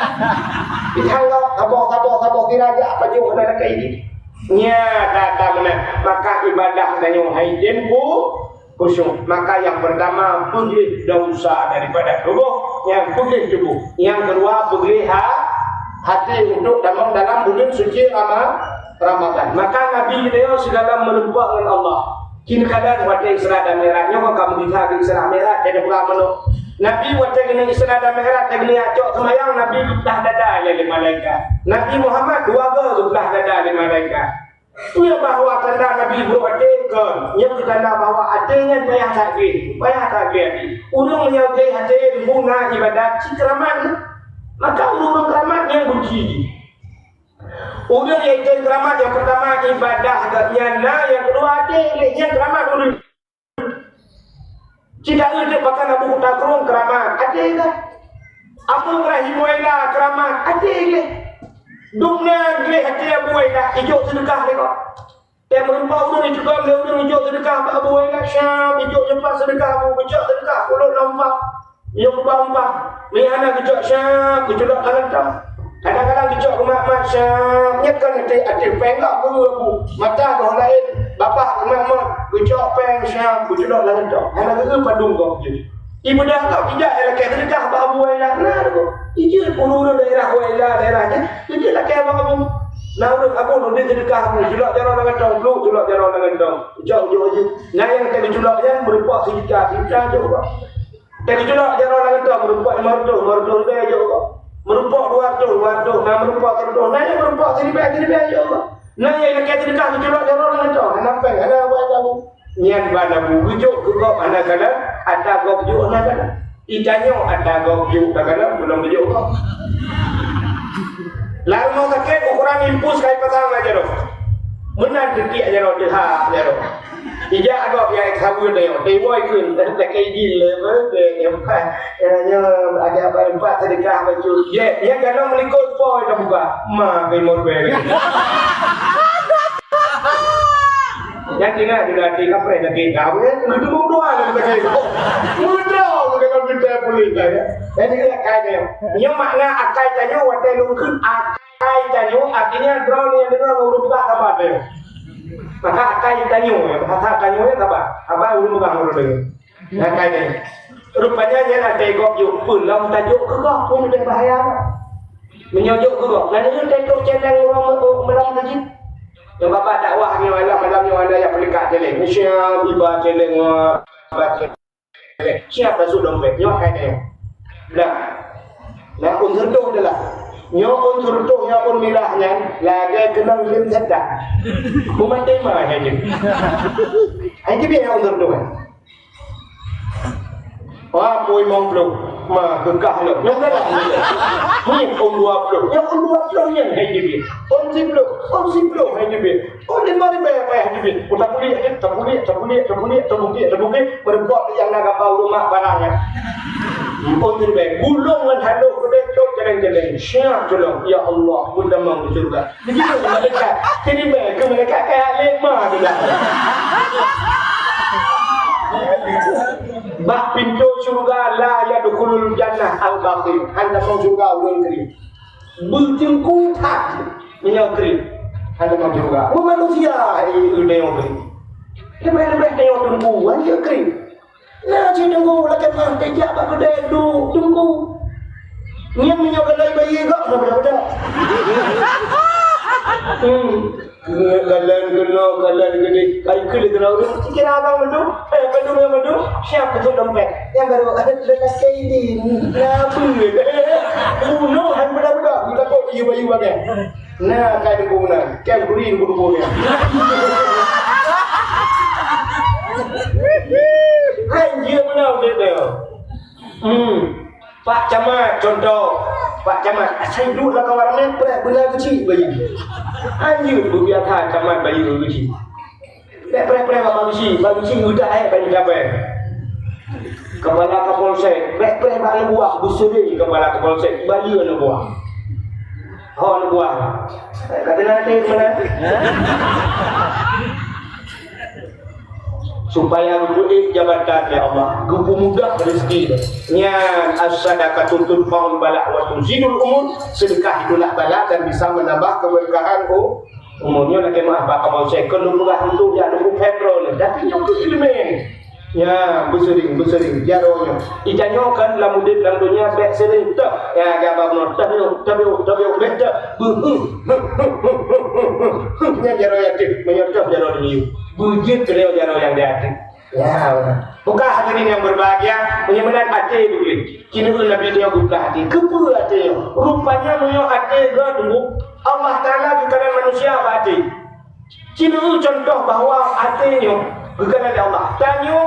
Pisang lom, saboh, saboh, saboh, kira jak pajoh hana lakèe idin. Nya, kata meunan. Maka ibadah tanyoe hai tempo khusyuk. Maka yang pertama, peugleh dosa daripada tubuh. Yang peugleh tubuh. Yang kedua, peugleh ha-, hati untuk tamong dalam bulan suci Rama-, Ramadan. Maka Nabi geutanyoe sigohlom meureumpok ngon Allah. Kheun keuadaan watèe Isra dan Mi'raj nyoe ka meugisa di Isra Mi'raj, jadi bukan menurut Nabi watèe geuneuk Isra dan Mi'raj, watèe geuneuk cok seumayang, Nabi geuplah dada lé malaikat. Nabi Muhammad dua go geuplah dada lé malaikat. Peue bahwa tanda Nabi brôk até kon, nyan keu tanda bahwa até nyan payah that gleh, payah that gleh até. Ureueng meunyoe gleh até, guna ibadat cit keuramat, maka ureueng keuramat nyan benci jih. Ureueng nyang item keuramat nyang peurtama ibadah geuh nyan na, nyang keudua até gleh, nyan keuramat ureueng. Cit taeu teuk pakat Abu Kuta Krueng keuramat, até geuh. Abu Ibrahim Waila keuramat, até geuh. Dum na gleh até Abu Waila, ijok seudeukah lé gob. Tiep meurumpok ureueng ijok, lé ureueng ijok seudeukah bak Abu Waila, syam, ijok jeumpa seudeukah Abu, geucok seudeukah kulot lom umpah. Ijok keubah umpah. Meuhana geucok syam, geuculok lam gantong. Kadang-kadang geucok rumat-mat syam, nyan kan até, até péng gob geu Abu. Mata boh laén, babah rumat-mat, geucok péng syam, geuculok lam gantong. Hana geu padum gob jih. Ibadah gob ijak lakèe seudeukah bak Abu Waila. Nah, tu. Ijeuet ureueng daerah Waila, daerah jih, ijeuet lakèe bak Abu. Nah, ureueng Abu nyoe seudeukah Abu, culok jaroe lam gantong, bluk culok jaroe lam gantong. Ijok, ijok, ijok. Nah, nyang ka geuculok nyan meurumpok sijuta, sijuta jok gob. Teukeujulok jaroe lam gantong, meurumpok lima reutôh, lima reutôh ribèe jok gob. Meurumpok dua reutôh, dua reutôh, na meurumpok siribèe, siribèe jok gob. Na nyang lakèe seudeukah geuculok jaroe lam gantong, hana péng, hana buet tabu. Nyan ban Abu geujok keu gob hana kalon, ata gob jok hana kalon. Itanyoe ata gob jok hana kalon, belom geujok gob. Lam rumoh sakét, ukuran impus ka ipasang lam jaroe. Meunan teutiek jaroe, teuhah jaroe. Ijak gob nyang saweue nyoe, iwoe kheun, lakèe idin lé, beuke nyang pat, nyang ada empat seudeukah bacut. Ye, nyang galong likot po teubuka. Ma, keu imor bèe. Nyang ingat di hati kapreh lagèe kau, ya, kena tunggu doa lagi lagèe kau. Mudah, mudah kalau kita boleh, ya. Jadi, ya, kaya. Nyang makna akai tanyoe watèe lôn kheun akai. Akai tanyoe, artinya droeneuh nyang deungoe ureueng peugah haba teuh. Maka akai tanyoe, bahasa tanyoe nyan haba. Haba ureueng peugah ureueng deungoe. Akai tanyoe. Rupanya nyan até gob jok peue lom tajok keu gob pun udeh bahaya. Meunyoe jok keu gob, na neujok tajok céléng uroe meu-, meulom teujih. Nyoe babah dakwah nyoe malam-malam nyoe ada nyang peulekat céléng. Siap iba céléng, wah, iba céléng. Siap masuk dompet, nyoe akai tanyoe. Nah, nah, unsur tuh adalah. Nyoe unsur tuh nyoe pun milah nyan, lagèe keunong lem setan. Mumat tema hai jih. Hai jih nyoe unsur tuh. Wah, pui limong ploh. Ma, keukah lom. Nyoe salah. Ni, on dua ploh. Nyoe on dua ploh nyan hai jih. On siploh, on siploh hai jih. Oh, lima ribèe payah jibit. Oh, tapuléh, eh, tapuléh, tapuléh, tapuléh, tapuléh, tapuléh. Meureumpok nyang na gamba ureueng mak barang, eh. Empat ribèe. Gulong ngon haloh keudeh, cok, celeng-celeng. Siap, culong. Ya Allah, peutamong di syurga. Begitu malaikat. Jadi, bèe, keu malaikat kaya lé ma tu dah. Bak pintoe syurga la yadkhulul jannah al-bakhil. Hana tamong syurga ureueng kriet. Beuteungku that meunyoe kriet. Hana tamong syurga. Mun manusia hai meunyoe kriet. Leubeh-leubeh tanyoe teungku, han jeuet kriet. Na cit teungku lakèe mah teuh jak bak keudè duek teungku. Nyan meunyoe galai bayi gok na beda-beda. Hmm. Keu galon keunoe, galon keudeh. Kai keu lé droe ureueng. Kira abang mandum, eh, mandum nyang mandum, siap beutôi dompet. Nyang baru, eh, lekas ke ini. Nah, beut. Bunoe han budak-budak, budak kok ieu bayu bagai. Nah, kai deungon na. Kai beri deungon-deungon nyan. Hai, dia benar dia tu. Hmm. Pak Camat, contoh. Pak Camat, asai duek lam kawan ramè, preh beuna keuchik bayi. Anjeuet beubiasa camat bayi keuchik. Preh, preh, preh, Pak Bangsi, Bangsi udah eh, bayi cabai. Kepala Kapolsek, preh, preh, bak aneuk buah, beuseuring kepala Kapolsek, bayi aneuk buah. Ho aneuk buah. Kata nanti mana? Supaya geupeuék jabatan, ya Allah, geupeumudah rezeki. Nyan, as-sadaqatu tudfa'ul bala wa tuzidul umur. Sedekah itulah bala dan bisa menambah keberkahan u-, umur. Nyoe lakèe meu'ah bak kamoe second lôn peugah untuk jak lôn peugah droeneuh. Tapi nyoe keu ileumèe. Ya, beuseuring, beuseuring jaroe nyoe. Ija nyoe kan lam udép lam donya bèk seuring teuh. Ya, gaba bunoe teuh, teuh, teuh, bèk teuh. Beuh. Nyan jaroe yatim, meunyoe teuh jaroe duyue. Beujeuet keu lhèe jaroe nyang di até. Ya, beuna. Buka hadirin yang berbahagia, meunyoe meunan até beugléh. Keuneuk Nabi nyoe buka até. Keupeue até nyoe? Rupanya meunyoe até geuh tunggu, Allah Taala geukalon manusia bak até. Keuneuk contoh bahwa até nyoe geukalon lé Allah. Tanyoe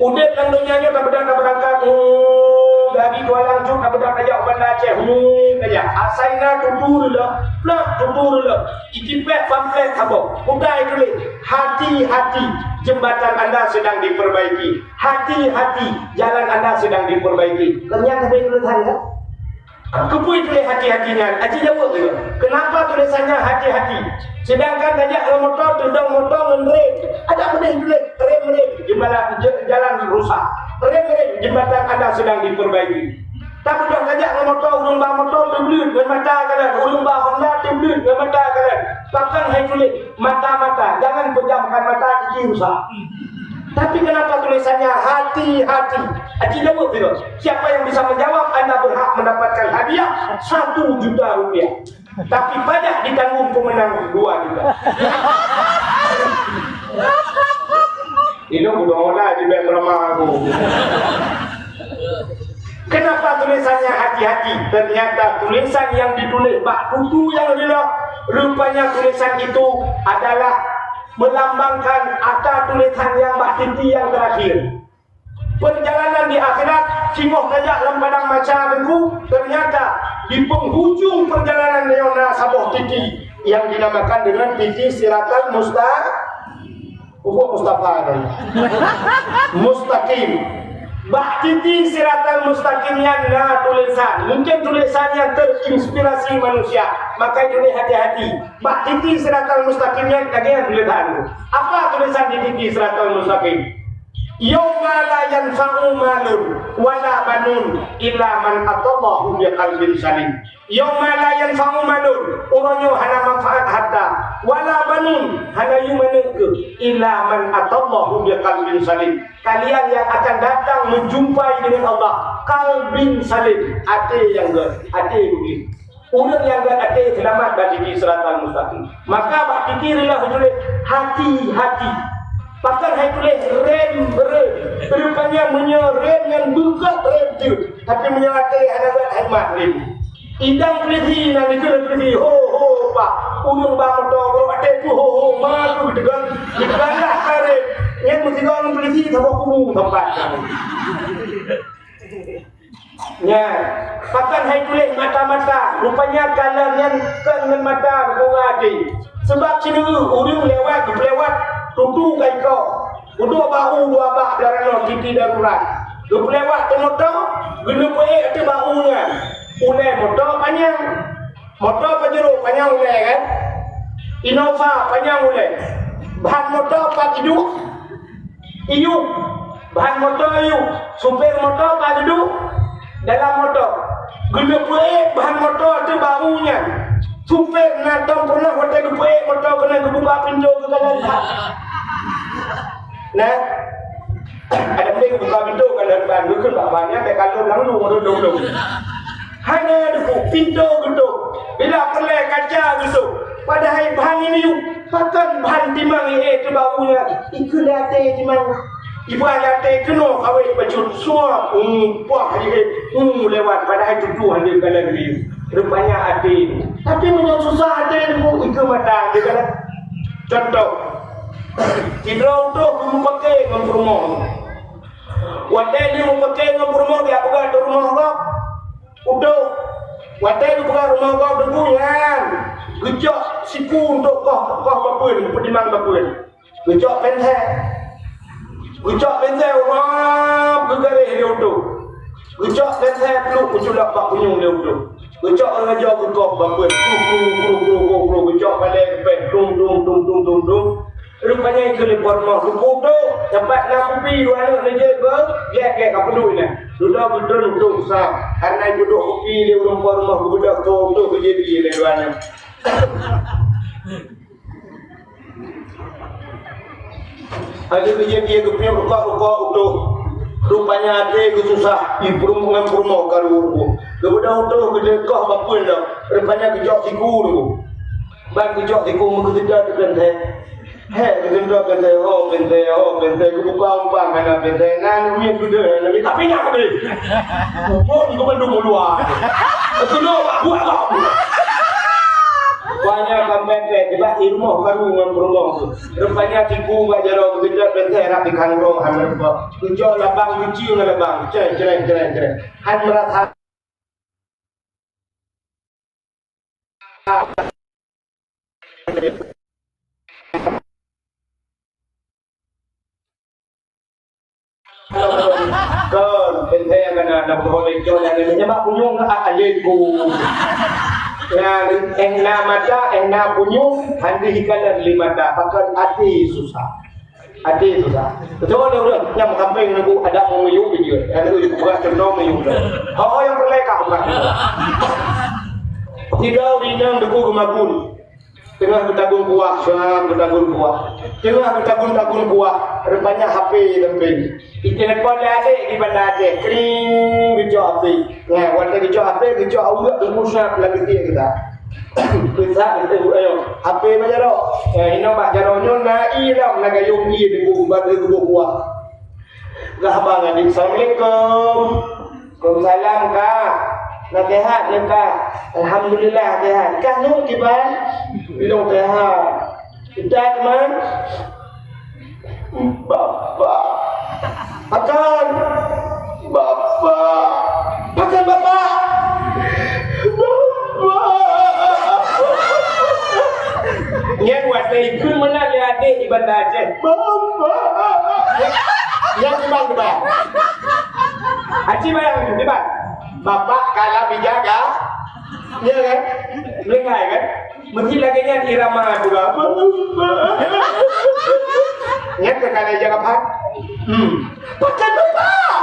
udép lam donya nyoe tabeudôh-tabeudôh, hmm, dari Kuala Lumpur tabeudôh tajak u Banda Aceh, hmm, tajak. Asai na tutoe lé, plak tutoe lé. Itipèk pamflet saboh, utai tuléh, "Hati-hati, jembatan Anda sedang diperbaiki. Hati-hati, jalan Anda sedang diperbaiki." Ternyata ada tulisan, kan? Keupeue tuléh hati-hati nyan? Aci jaweueb juga. Kenapa tulisannya hati-hati? Sedangkan tajak ngon moto, tudong moto ngon rem. Ada beudeh tuléh rem-rem, jembalan, je-, jalan rusak. Rem-rem, jembatan Anda sedang diperbaiki. Tabeudôh tajak ngon moto, ureueng ba moto teubleuet ngon mata kalon, ureueng ba Honda teubleuet ngon mata kalon. Pakon hai tuléh mata-mata, jangan pejamkan mata, gigi rusak. Tapi kenapa tulisannya hati-hati? Aci jaweueb juga. Siapa yang bisa menjawab, Anda berhak mendapatkan hadiah satu juta rupiah. Tapi pajak ditanggung pemenang dua juta. Ilôn udah olah di bek meurama aku. Kenapa tulisannya hati-hati? Ternyata tulisan yang ditulis bak tutoe nyang lila, rupanya tulisan itu adalah melambangkan ata tulisan nyang bak titi nyang terakhir. Perjalanan di akhirat, singoh tajak lam padang mahsyar teungku, ternyata di penghujung perjalanan nyoe na saboh titi yang dinamakan dengan titi Siratal Musta-, Ubuk Mustafa tadi. Mustaqim. Bak titi Siratal Mustaqim nyan na tulisan. Mungkin tulisan nyang terinspirasi manusia. Maka itu hati-hati. Bak titi Siratal Mustaqim nyan lagèe nyan tulisan. Apa tulisan di titi Siratal Mustaqim? Yauma la yanfa'u malun wala banun illa man atallaha biqalbin salim. Yauma la yanfa'u malun, uroe nyoe hana manfaat harta, wala banun, hana yum aneuk keuh, illa man atallaha biqalbin salim. Kalian yang akan datang menjumpai dengan Allah, qalbin salim, até nyang gét, até beureuh. Ureuëng nyang gét até seulamat bak titi siratal mustaqim. Maka bak titi reulah tuléh hati-hati. Pakon hai tuléh rem, rem. Rupanya meunyoe rem nyan beugét rem jeuet, tapi meunyoe até hana gét, hai mat rem. Idang peulisi nan dikeue peulisi, ho, ho, bah. Ureuëng ba moto, bro, até tu, ho, ho, ma tu, ditegon. Ditegon lah ka rem. Nyan meusigoe ngon peulisi, saboh kubu, sapat. Nyan, pakon hai tuléh mata-mata, rupanya kalon nyan kon ngon mata, bukan ngon até. Sabab sineuk ureuëng lewat, geupeulewat, tutu ka iko. Udok bak u dua bak dalam nyoe, titi darurat. Geupeulewat keu moto, geuneuk peuék ateueh bak u nyan. Ulée moto panyang. Moto Pajero panyang ulée kan? Innova panyang ulée. Ban moto pat iduek? Iyup. Ban moto iyup. Supir moto pat duek? Dalam moto. Geuneuk peuék ban moto ateueh bak u nyan. Supir na tom peunoh watée geupeuék moto keunan geubuka pintoe geukalon ban. Nah, ada mending buka pintoe kalon ban, geukheun bak ban nyan, bèk kalon langsung, lôn, lôn, lôn. Hana deuh pintoe geutôp. Bila peureulèe kaca geutôp. Padahai ban nyoe, pakon ban timang, eh, teuh bak u nyan. Ikheun lé até timang. Iban lé até keunoe kawét bacut suap. Hmm, puah jih, hmm, lewat. Padahai tutoh ada dalam diri. Rupanya até. Tapi meunyoe susah até, ikheun mata ada dalam. Contoh. Sidroe utôh geumeupaké ngon peurumoh. Watèe lheueh meupaké ngon peurumoh, geujak peugah di rumoh gob. Utôh, watèe geupeugah rumoh gob Teungku nyan, geucok siku untuk koh, koh bapeuen, peutimang bapeuen. Geucok pénsèl. Geucok pénsèl, rab, geugaréh lé utôh. Geucok pénsèl, pluek, geuculok bak punyueng lé utôh. Geucok ngon ajoe geukoh bapeuen, kru, kru, kru, geucok balèe geupéh, dum, dum, dum. Rupanya ikheun lé peurumoh, "Teungku, teungku, teumpat na kupi dua aneuk neujép beuh, gèt, gèt, ka peuduek nyan." Dudoe geutreun utôh sa, kareuna ipeudôk kupi lé ureueng peurumoh geubeudôh, toh, toh, geujép ié lé dua aneuk. Akhé geujép ié geupiôh rukok-rukok utôh. Rupanya até geususah, i peurumoh ngon peurumoh ka ruweueng. Geubeudôh utôh geudeuh koh bapeuen lom, rupanya geucok siku teungku. Ban geucok siku meugeuseudoe teuh keuntèe. Hèk, geuseuntok pénsèl, ho, pénsèl, ho, pénsèl, geubuka umpang hana pénsèl, nan miet geude, tapi nyak habéh. Pun geumeundum u luwa. Keunoe bak buet gob. Buet nyan ka mèt-mèt, sibak i rumoh karu ngon peurumoh. Rupanya siku bak jaroe geuseuntok pénsèl rab di kantong hana rupa. Geucok labang, geucieung labang, creng, creng, creng, creng. Han meurasa. Kon, pénsèl nyang kana, na peuhôi lé cok nyang nyoe, nyan bak punyueng ka alèh ku. Nyan, éh na mata, éh na punyueng, han deuh ikalon lé mata, pakon até susah. Até susah. Beutôi, beutôi, beutôi. Nyang meukampéng nyoe, ada meuyueb jih. Ada meuyueb, bukan contoh meuyueb tu. Oh, nyang peureulèe ka bukan. Sidroe ureueng inong Teungku geumakun. Teungoh geutagun kuah, teungoh geutagun kuah. Teungoh geutagun-tagun kuah, rupanya H P lom pih. Itelepon lé adék di Banda Aceh, kring, geucok H P. Nah, watèe geucok H P, geucok aweuek, geupeusab lam geutie geuta. Peusab, geutie, ayo, H P bak jaroe. Eh, inong bak jaroe nyoe na ié lom, na gayông ié di bu-, bak geuboh kuah. Geuhaba ngon adék, "Assalamualaikum." "Waalaikumsalam, Kak. Na seuhat, Kak?" "Alhamdulillah, seuhat. Kah nyoe kiban?" "Lôn seuhat." "Ita keuman?" "Bapak." "Pakon?" "Bapak." "Pakon bapak?" "Bapak." Nyan watèe ikheun meunan lé adék di Banda Aceh. "Bapak." Nyan kiban, kiban. Aci bayang, kiban. Bapak kalah bijak, ya? Ya kan? Meuninggai kan? Meusti lagèe nyan irama tu lah. Nyan ka kalai jarapan. Hmm. Pakai bapak.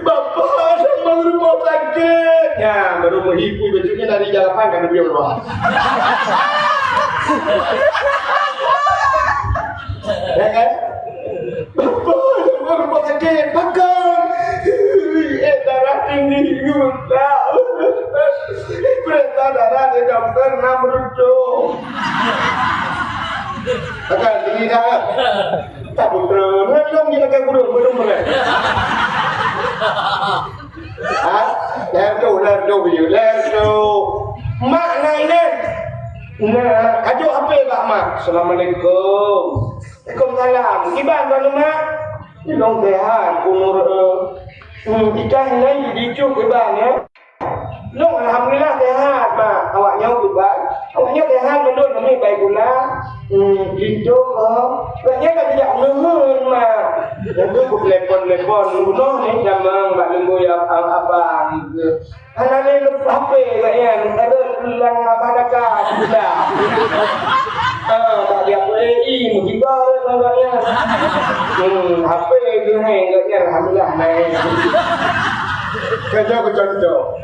Bapak sama rumah sakit. Ya, baru meuhibur besoknya dari jarapan kan dia keluar. Ya kan? Bapak sama rumah sakit. Pakai. Eh, darah tinggi. Periksa darah di dokter enam rujuk. Pakai tinggi darah. Tak betul. Belum dia pakai gurung, belum boleh. Ha? Lem tu, lem tu, lem tu. Mak nak ini. Nah, kajuk H P bak mak. Assalamualaikum. Waalaikumsalam. Kiban tuan mak? Ilong sehat, umur eh, hmm, ikan lain dicup kiban ya. Lôn alhamdulillah sehat, mak. Awak nyoe kiban? Awak nyoe sehat, mandum kami baik pula. Hmm, linto, oh. Awak nyoe tak bijak ulun, mak. Lalu ku telepon-telepon, bunoe ni jamang bak lembui abang. Hana lé lôn H P awak nyan, ada lam abang daka pula. Ah, tak dia H P I, musibah awak nyan. Hmm, H P geuheng awak nyan, alhamdulillah, naik. Kerja bercontoh.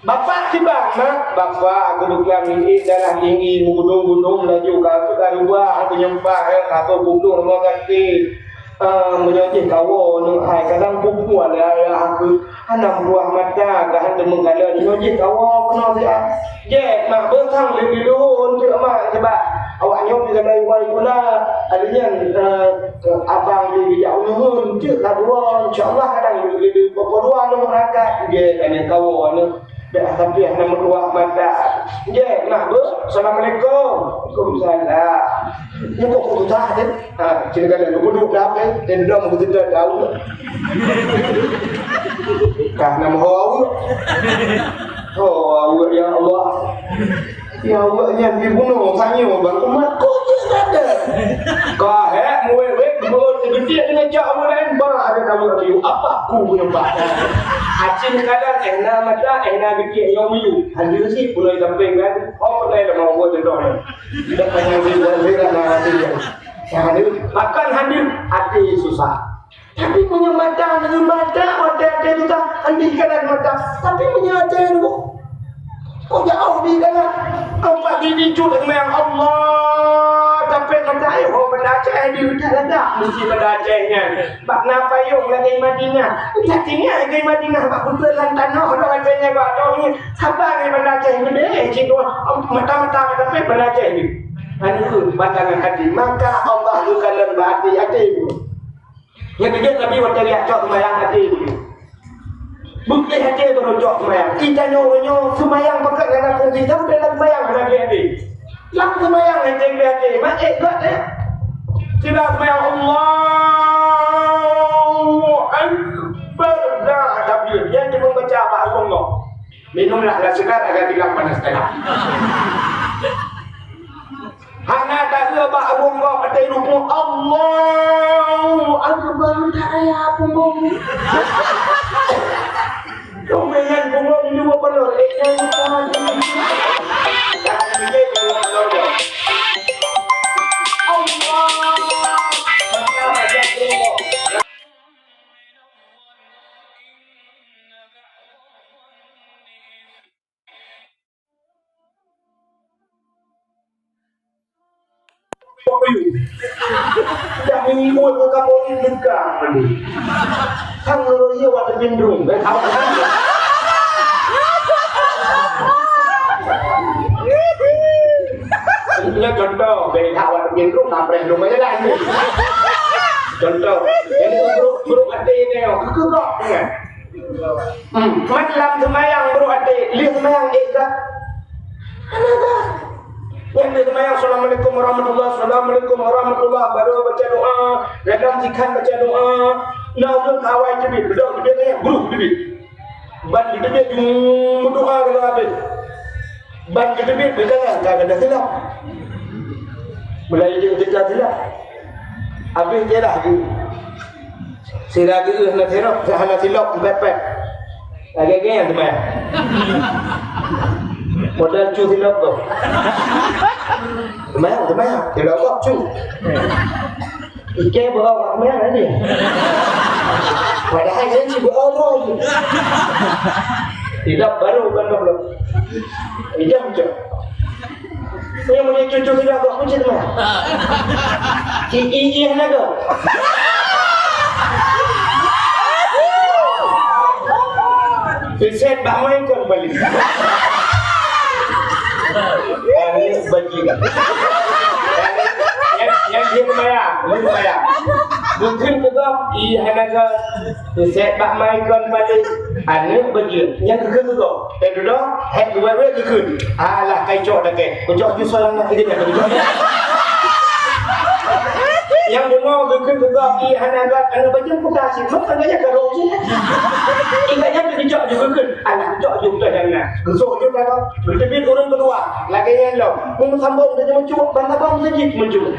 Bapak kiban, mak? Bapak, aku bukan milik darah tinggi, menggunung-gunung laju, kau tu dah rubah, aku nyempah, ya, aku butuh rumah ganti. Ah, meunyoe jih kawoe nyoe hai, kadang pupu ada ayah aku, hana meuruah mata, gahan teumeung kalon, nyoe jih kawoe keunoe siat. Jeh, mak, beusang lé lôn, cek mak, sebab awak nyoe pih gadai wai pula. Alèh nyan, eh, abang jih bijak ulôn, cek ka dua, insya Allah kadang lé lôn, pokok dua lôn berangkat. Jeh, kan nyang kawoe nyoe. Dah sampai hana meuruah mata. Jeh, nah, Bu. Assalamualaikum. Waalaikumsalam. Ni kok susah deh. Ha, sini kan ada duduk dah, eh. Dia duduk mau kita tahu. Kah nama ho awak? Ho awak, ya Allah. Ya Allah, nyan dibunuh, tanya bang umat, kok dia ada? Kah, eh, muwek-wek, buat segediak dengan jak orang lain, bah, ada kamu lagi. Apa aku punya bah? Acil kadang, eh, na mata, eh, na gediak, nyong miyup. Hadir sih, pulai samping kan. Oh, pulai lah mau buat contoh ni. Tidak payah dibuat berat lah hati dia. Yang hadir, bahkan hadir, hati susah. Tapi meunyoe mata, meunyoe mata, mata, hati susah, hadir kadang mata. Tapi meunyoe hati tu, kok jauh di dalam. Nampak di dicut dengan Allah, tapi mata, eh, oh, benda Aceh di hutan ada. Mesti benda Aceh nyan. Bak na payung lagèe Madinah. Nyak tinggai lagèe Madinah, bak beutôi lam tanoh, dah lagèe nyan, bak tanoh ni. Saban lagèe banda Aceh ni, deh, cit dua, mata-mata, tapi banda Aceh ni. Anu, pandangan hati. Maka Allah geukalon bak hati, hati. Nyang keujeuet Nabi watèe geujak cok seumayang hati. Bukti hati tu cok seumayang. Ita nyoe, nyoe seumayang pakat hana fungsi, sampai lam seumayang hana hati. Lam seumayang hana hati, mak, eh, kuat, eh. Sira seumayang Allahu Akbar. Dah takbir. Nyan cuma baca apa Allah. Minumlah lah segar agar hilang panas telah. Hana taeu bak abong gob ateueh rukuk, Allahu Akbar, tak payah punggong. Dong dengan punggong dua belah, eh, yang Allah. Dah minggu ke kapolri dekat. Sang lori awak terbindung. Ini contoh, beri hak awak terbindung, tak pernah belum aja lah. Contoh, yang buruk, buruk hati ni, kekegok, kan? Hmm. Mat lam seumayang brôk até, lheueh seumayang ék ka. Hana ka. Nyan lheueh seumayang, "Assalamualaikum warahmatullah, assalamualaikum warahmatullah," baru baca doa, gadam sikhan baca doa. Na ureueng ka awai teubiet, beudôh teubiet nyan, brôk teubiet. Ban teubiet, jeuet meudoa ka habéh. Ban teubiet, beujangan ka gadôh silop. Mulai jeuet teuka silop. Habéh teulah geuh. Sira geuh na sirop, hana silop, pepet. Lagèe-lagèe nyang teuma. Modal cu silop tu. Teumayang, teumayang. Keunoe kok cu. Ikei beuo mak meunan tadi. Padahai nyan cit beuo droe tu. Tidak baru bukan goblok. Ijam cok. Nyang meunyoe cucu tidak goblok pun cit mah. I i i hana go. Riset bak mai kon balik. Aneuk bajingan. Nyang, nyang dia lumayan, dia lumayan. Mungkin keu gob, i hana go. Riset bak mai kon balik. Aneuk bajingan. Nyang keu keu gob. Eh, dudoe, hek dudoe weh geukheun. Alah, kai cok dakeh. Kucok ju soal nak keu dia, kucok. Nyang bunoe geukheun keu gob, i hana gob, aneuk bajingan puta cit. Maka gaya karo cit. Ingat nyan keu dicok ju geukheun. Alah, cok ju beutôi dan na. Geusok ju dah gob. Beuteubiet ureueng keudua. Lagèe nyan lom. Meusambông teuh meucuk, ban tabang teuh jih meucuk.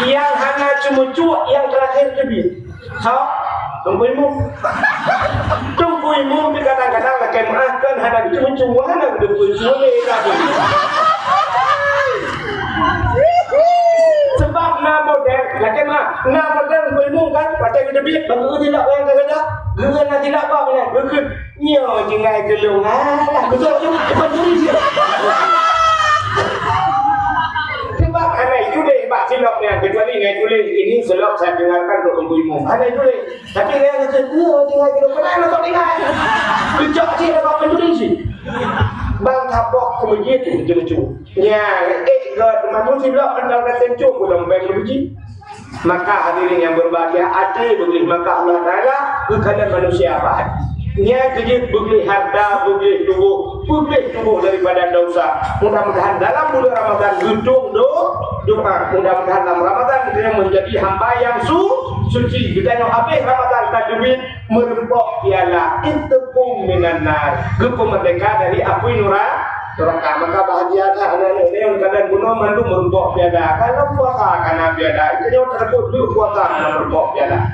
Nyang hana cumeucuk, nyang teurakhir teubiet. Soe? Teungku Imum. Teungku Imum pih kadang-kadang lakèe meu'ah kan hana geucue-cue, hana geucue-cue lé ka. Seubab na model, lakèe meu'ah, na model Teungku Imum kan, watèe geuteubiet, bak geutilak nyang ka geuda, geuh na tilak bak nyan, geukheun, "Nyoe tinggai keu lôn, alah, beutôi nyoe, depan turi." Seubab hana ituléh bak silop nyan, kecuali ngai tuléh, "Ini silop saya dengarkan untuk Teungku Imum." Hana ituléh. Tapi dia kata, "Iya, tinggai keu lôn." Padahai lôn tak tinggai. Geucok cit lam papan tuléh cit. Ban saboh keumeujeuet itu lucu. Nya, ék gèt, teuma pun sidroe keunan ka teuncok, ulôn bèk lucu. Maka hadirin yang berbahagia, até beugléh, maka Allah Taala geukalon manusia apa hati. Nya keujeuet beugléh harta, beugléh tuboh, beugléh tuboh daripada dosa. Mudah-mudahan dalam bulan Ramadan geutueng do-, doa. Mudah-mudahan dalam Ramadan kita menjadi hamba yang su-, suci. Kita yang habis Ramadan tajwid, meureumpok piala, itqum minan nar, geupeumeurdeka dari apui nura-, nuraka. Maka bahagia that aneuk-aneuk nyoe, kadang bunoe mandum meureumpok piala. Kana puasa kana piala, itu nyoe tersebut dulu puasa kana meureumpok piala.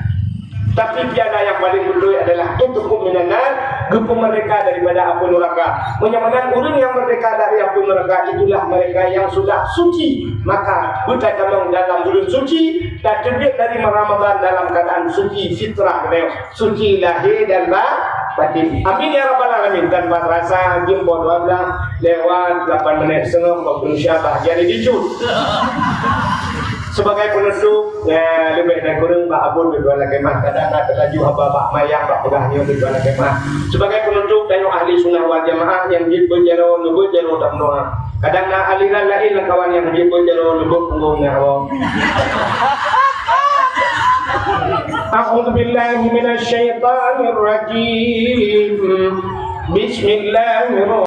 Tapi piala yang paling beutôi adalah itqum minan nar, geupeumeurdeka daripada apui nuraka. Meunyoe meunan ureueng yang merdeka dari apui nuraka, itulah mereka yang sudah suci. Maka, beutatamong dalam bulan suci, tajwid dari Ramadan dalam keadaan suci fitrah, suci lahé dan ba-, batin. Amin ya rabbal alamin. Tanpa terasa, jeuem poh dua belas lewat lapan menit setengah, waktu Indonesia bahagian di Jun. Sebagai penutup, ya, lebih dan kurang bak abon ketua lakemah, kadang na terlaju haba bak mayang bak peugah nyoe ketua lakemah. Sebagai penutup, tanyoe ahli sunnah wal jamaah nyang jeuet beujaroe, neubeuet jaroe dan meudoa. Kadang na aliran laén lamkawan nyang jeuet beujaroe, neubeuet punggong ngon awak. A'udzubillahi minasyaitonirrajim. Bismillahirrahmanirrahim.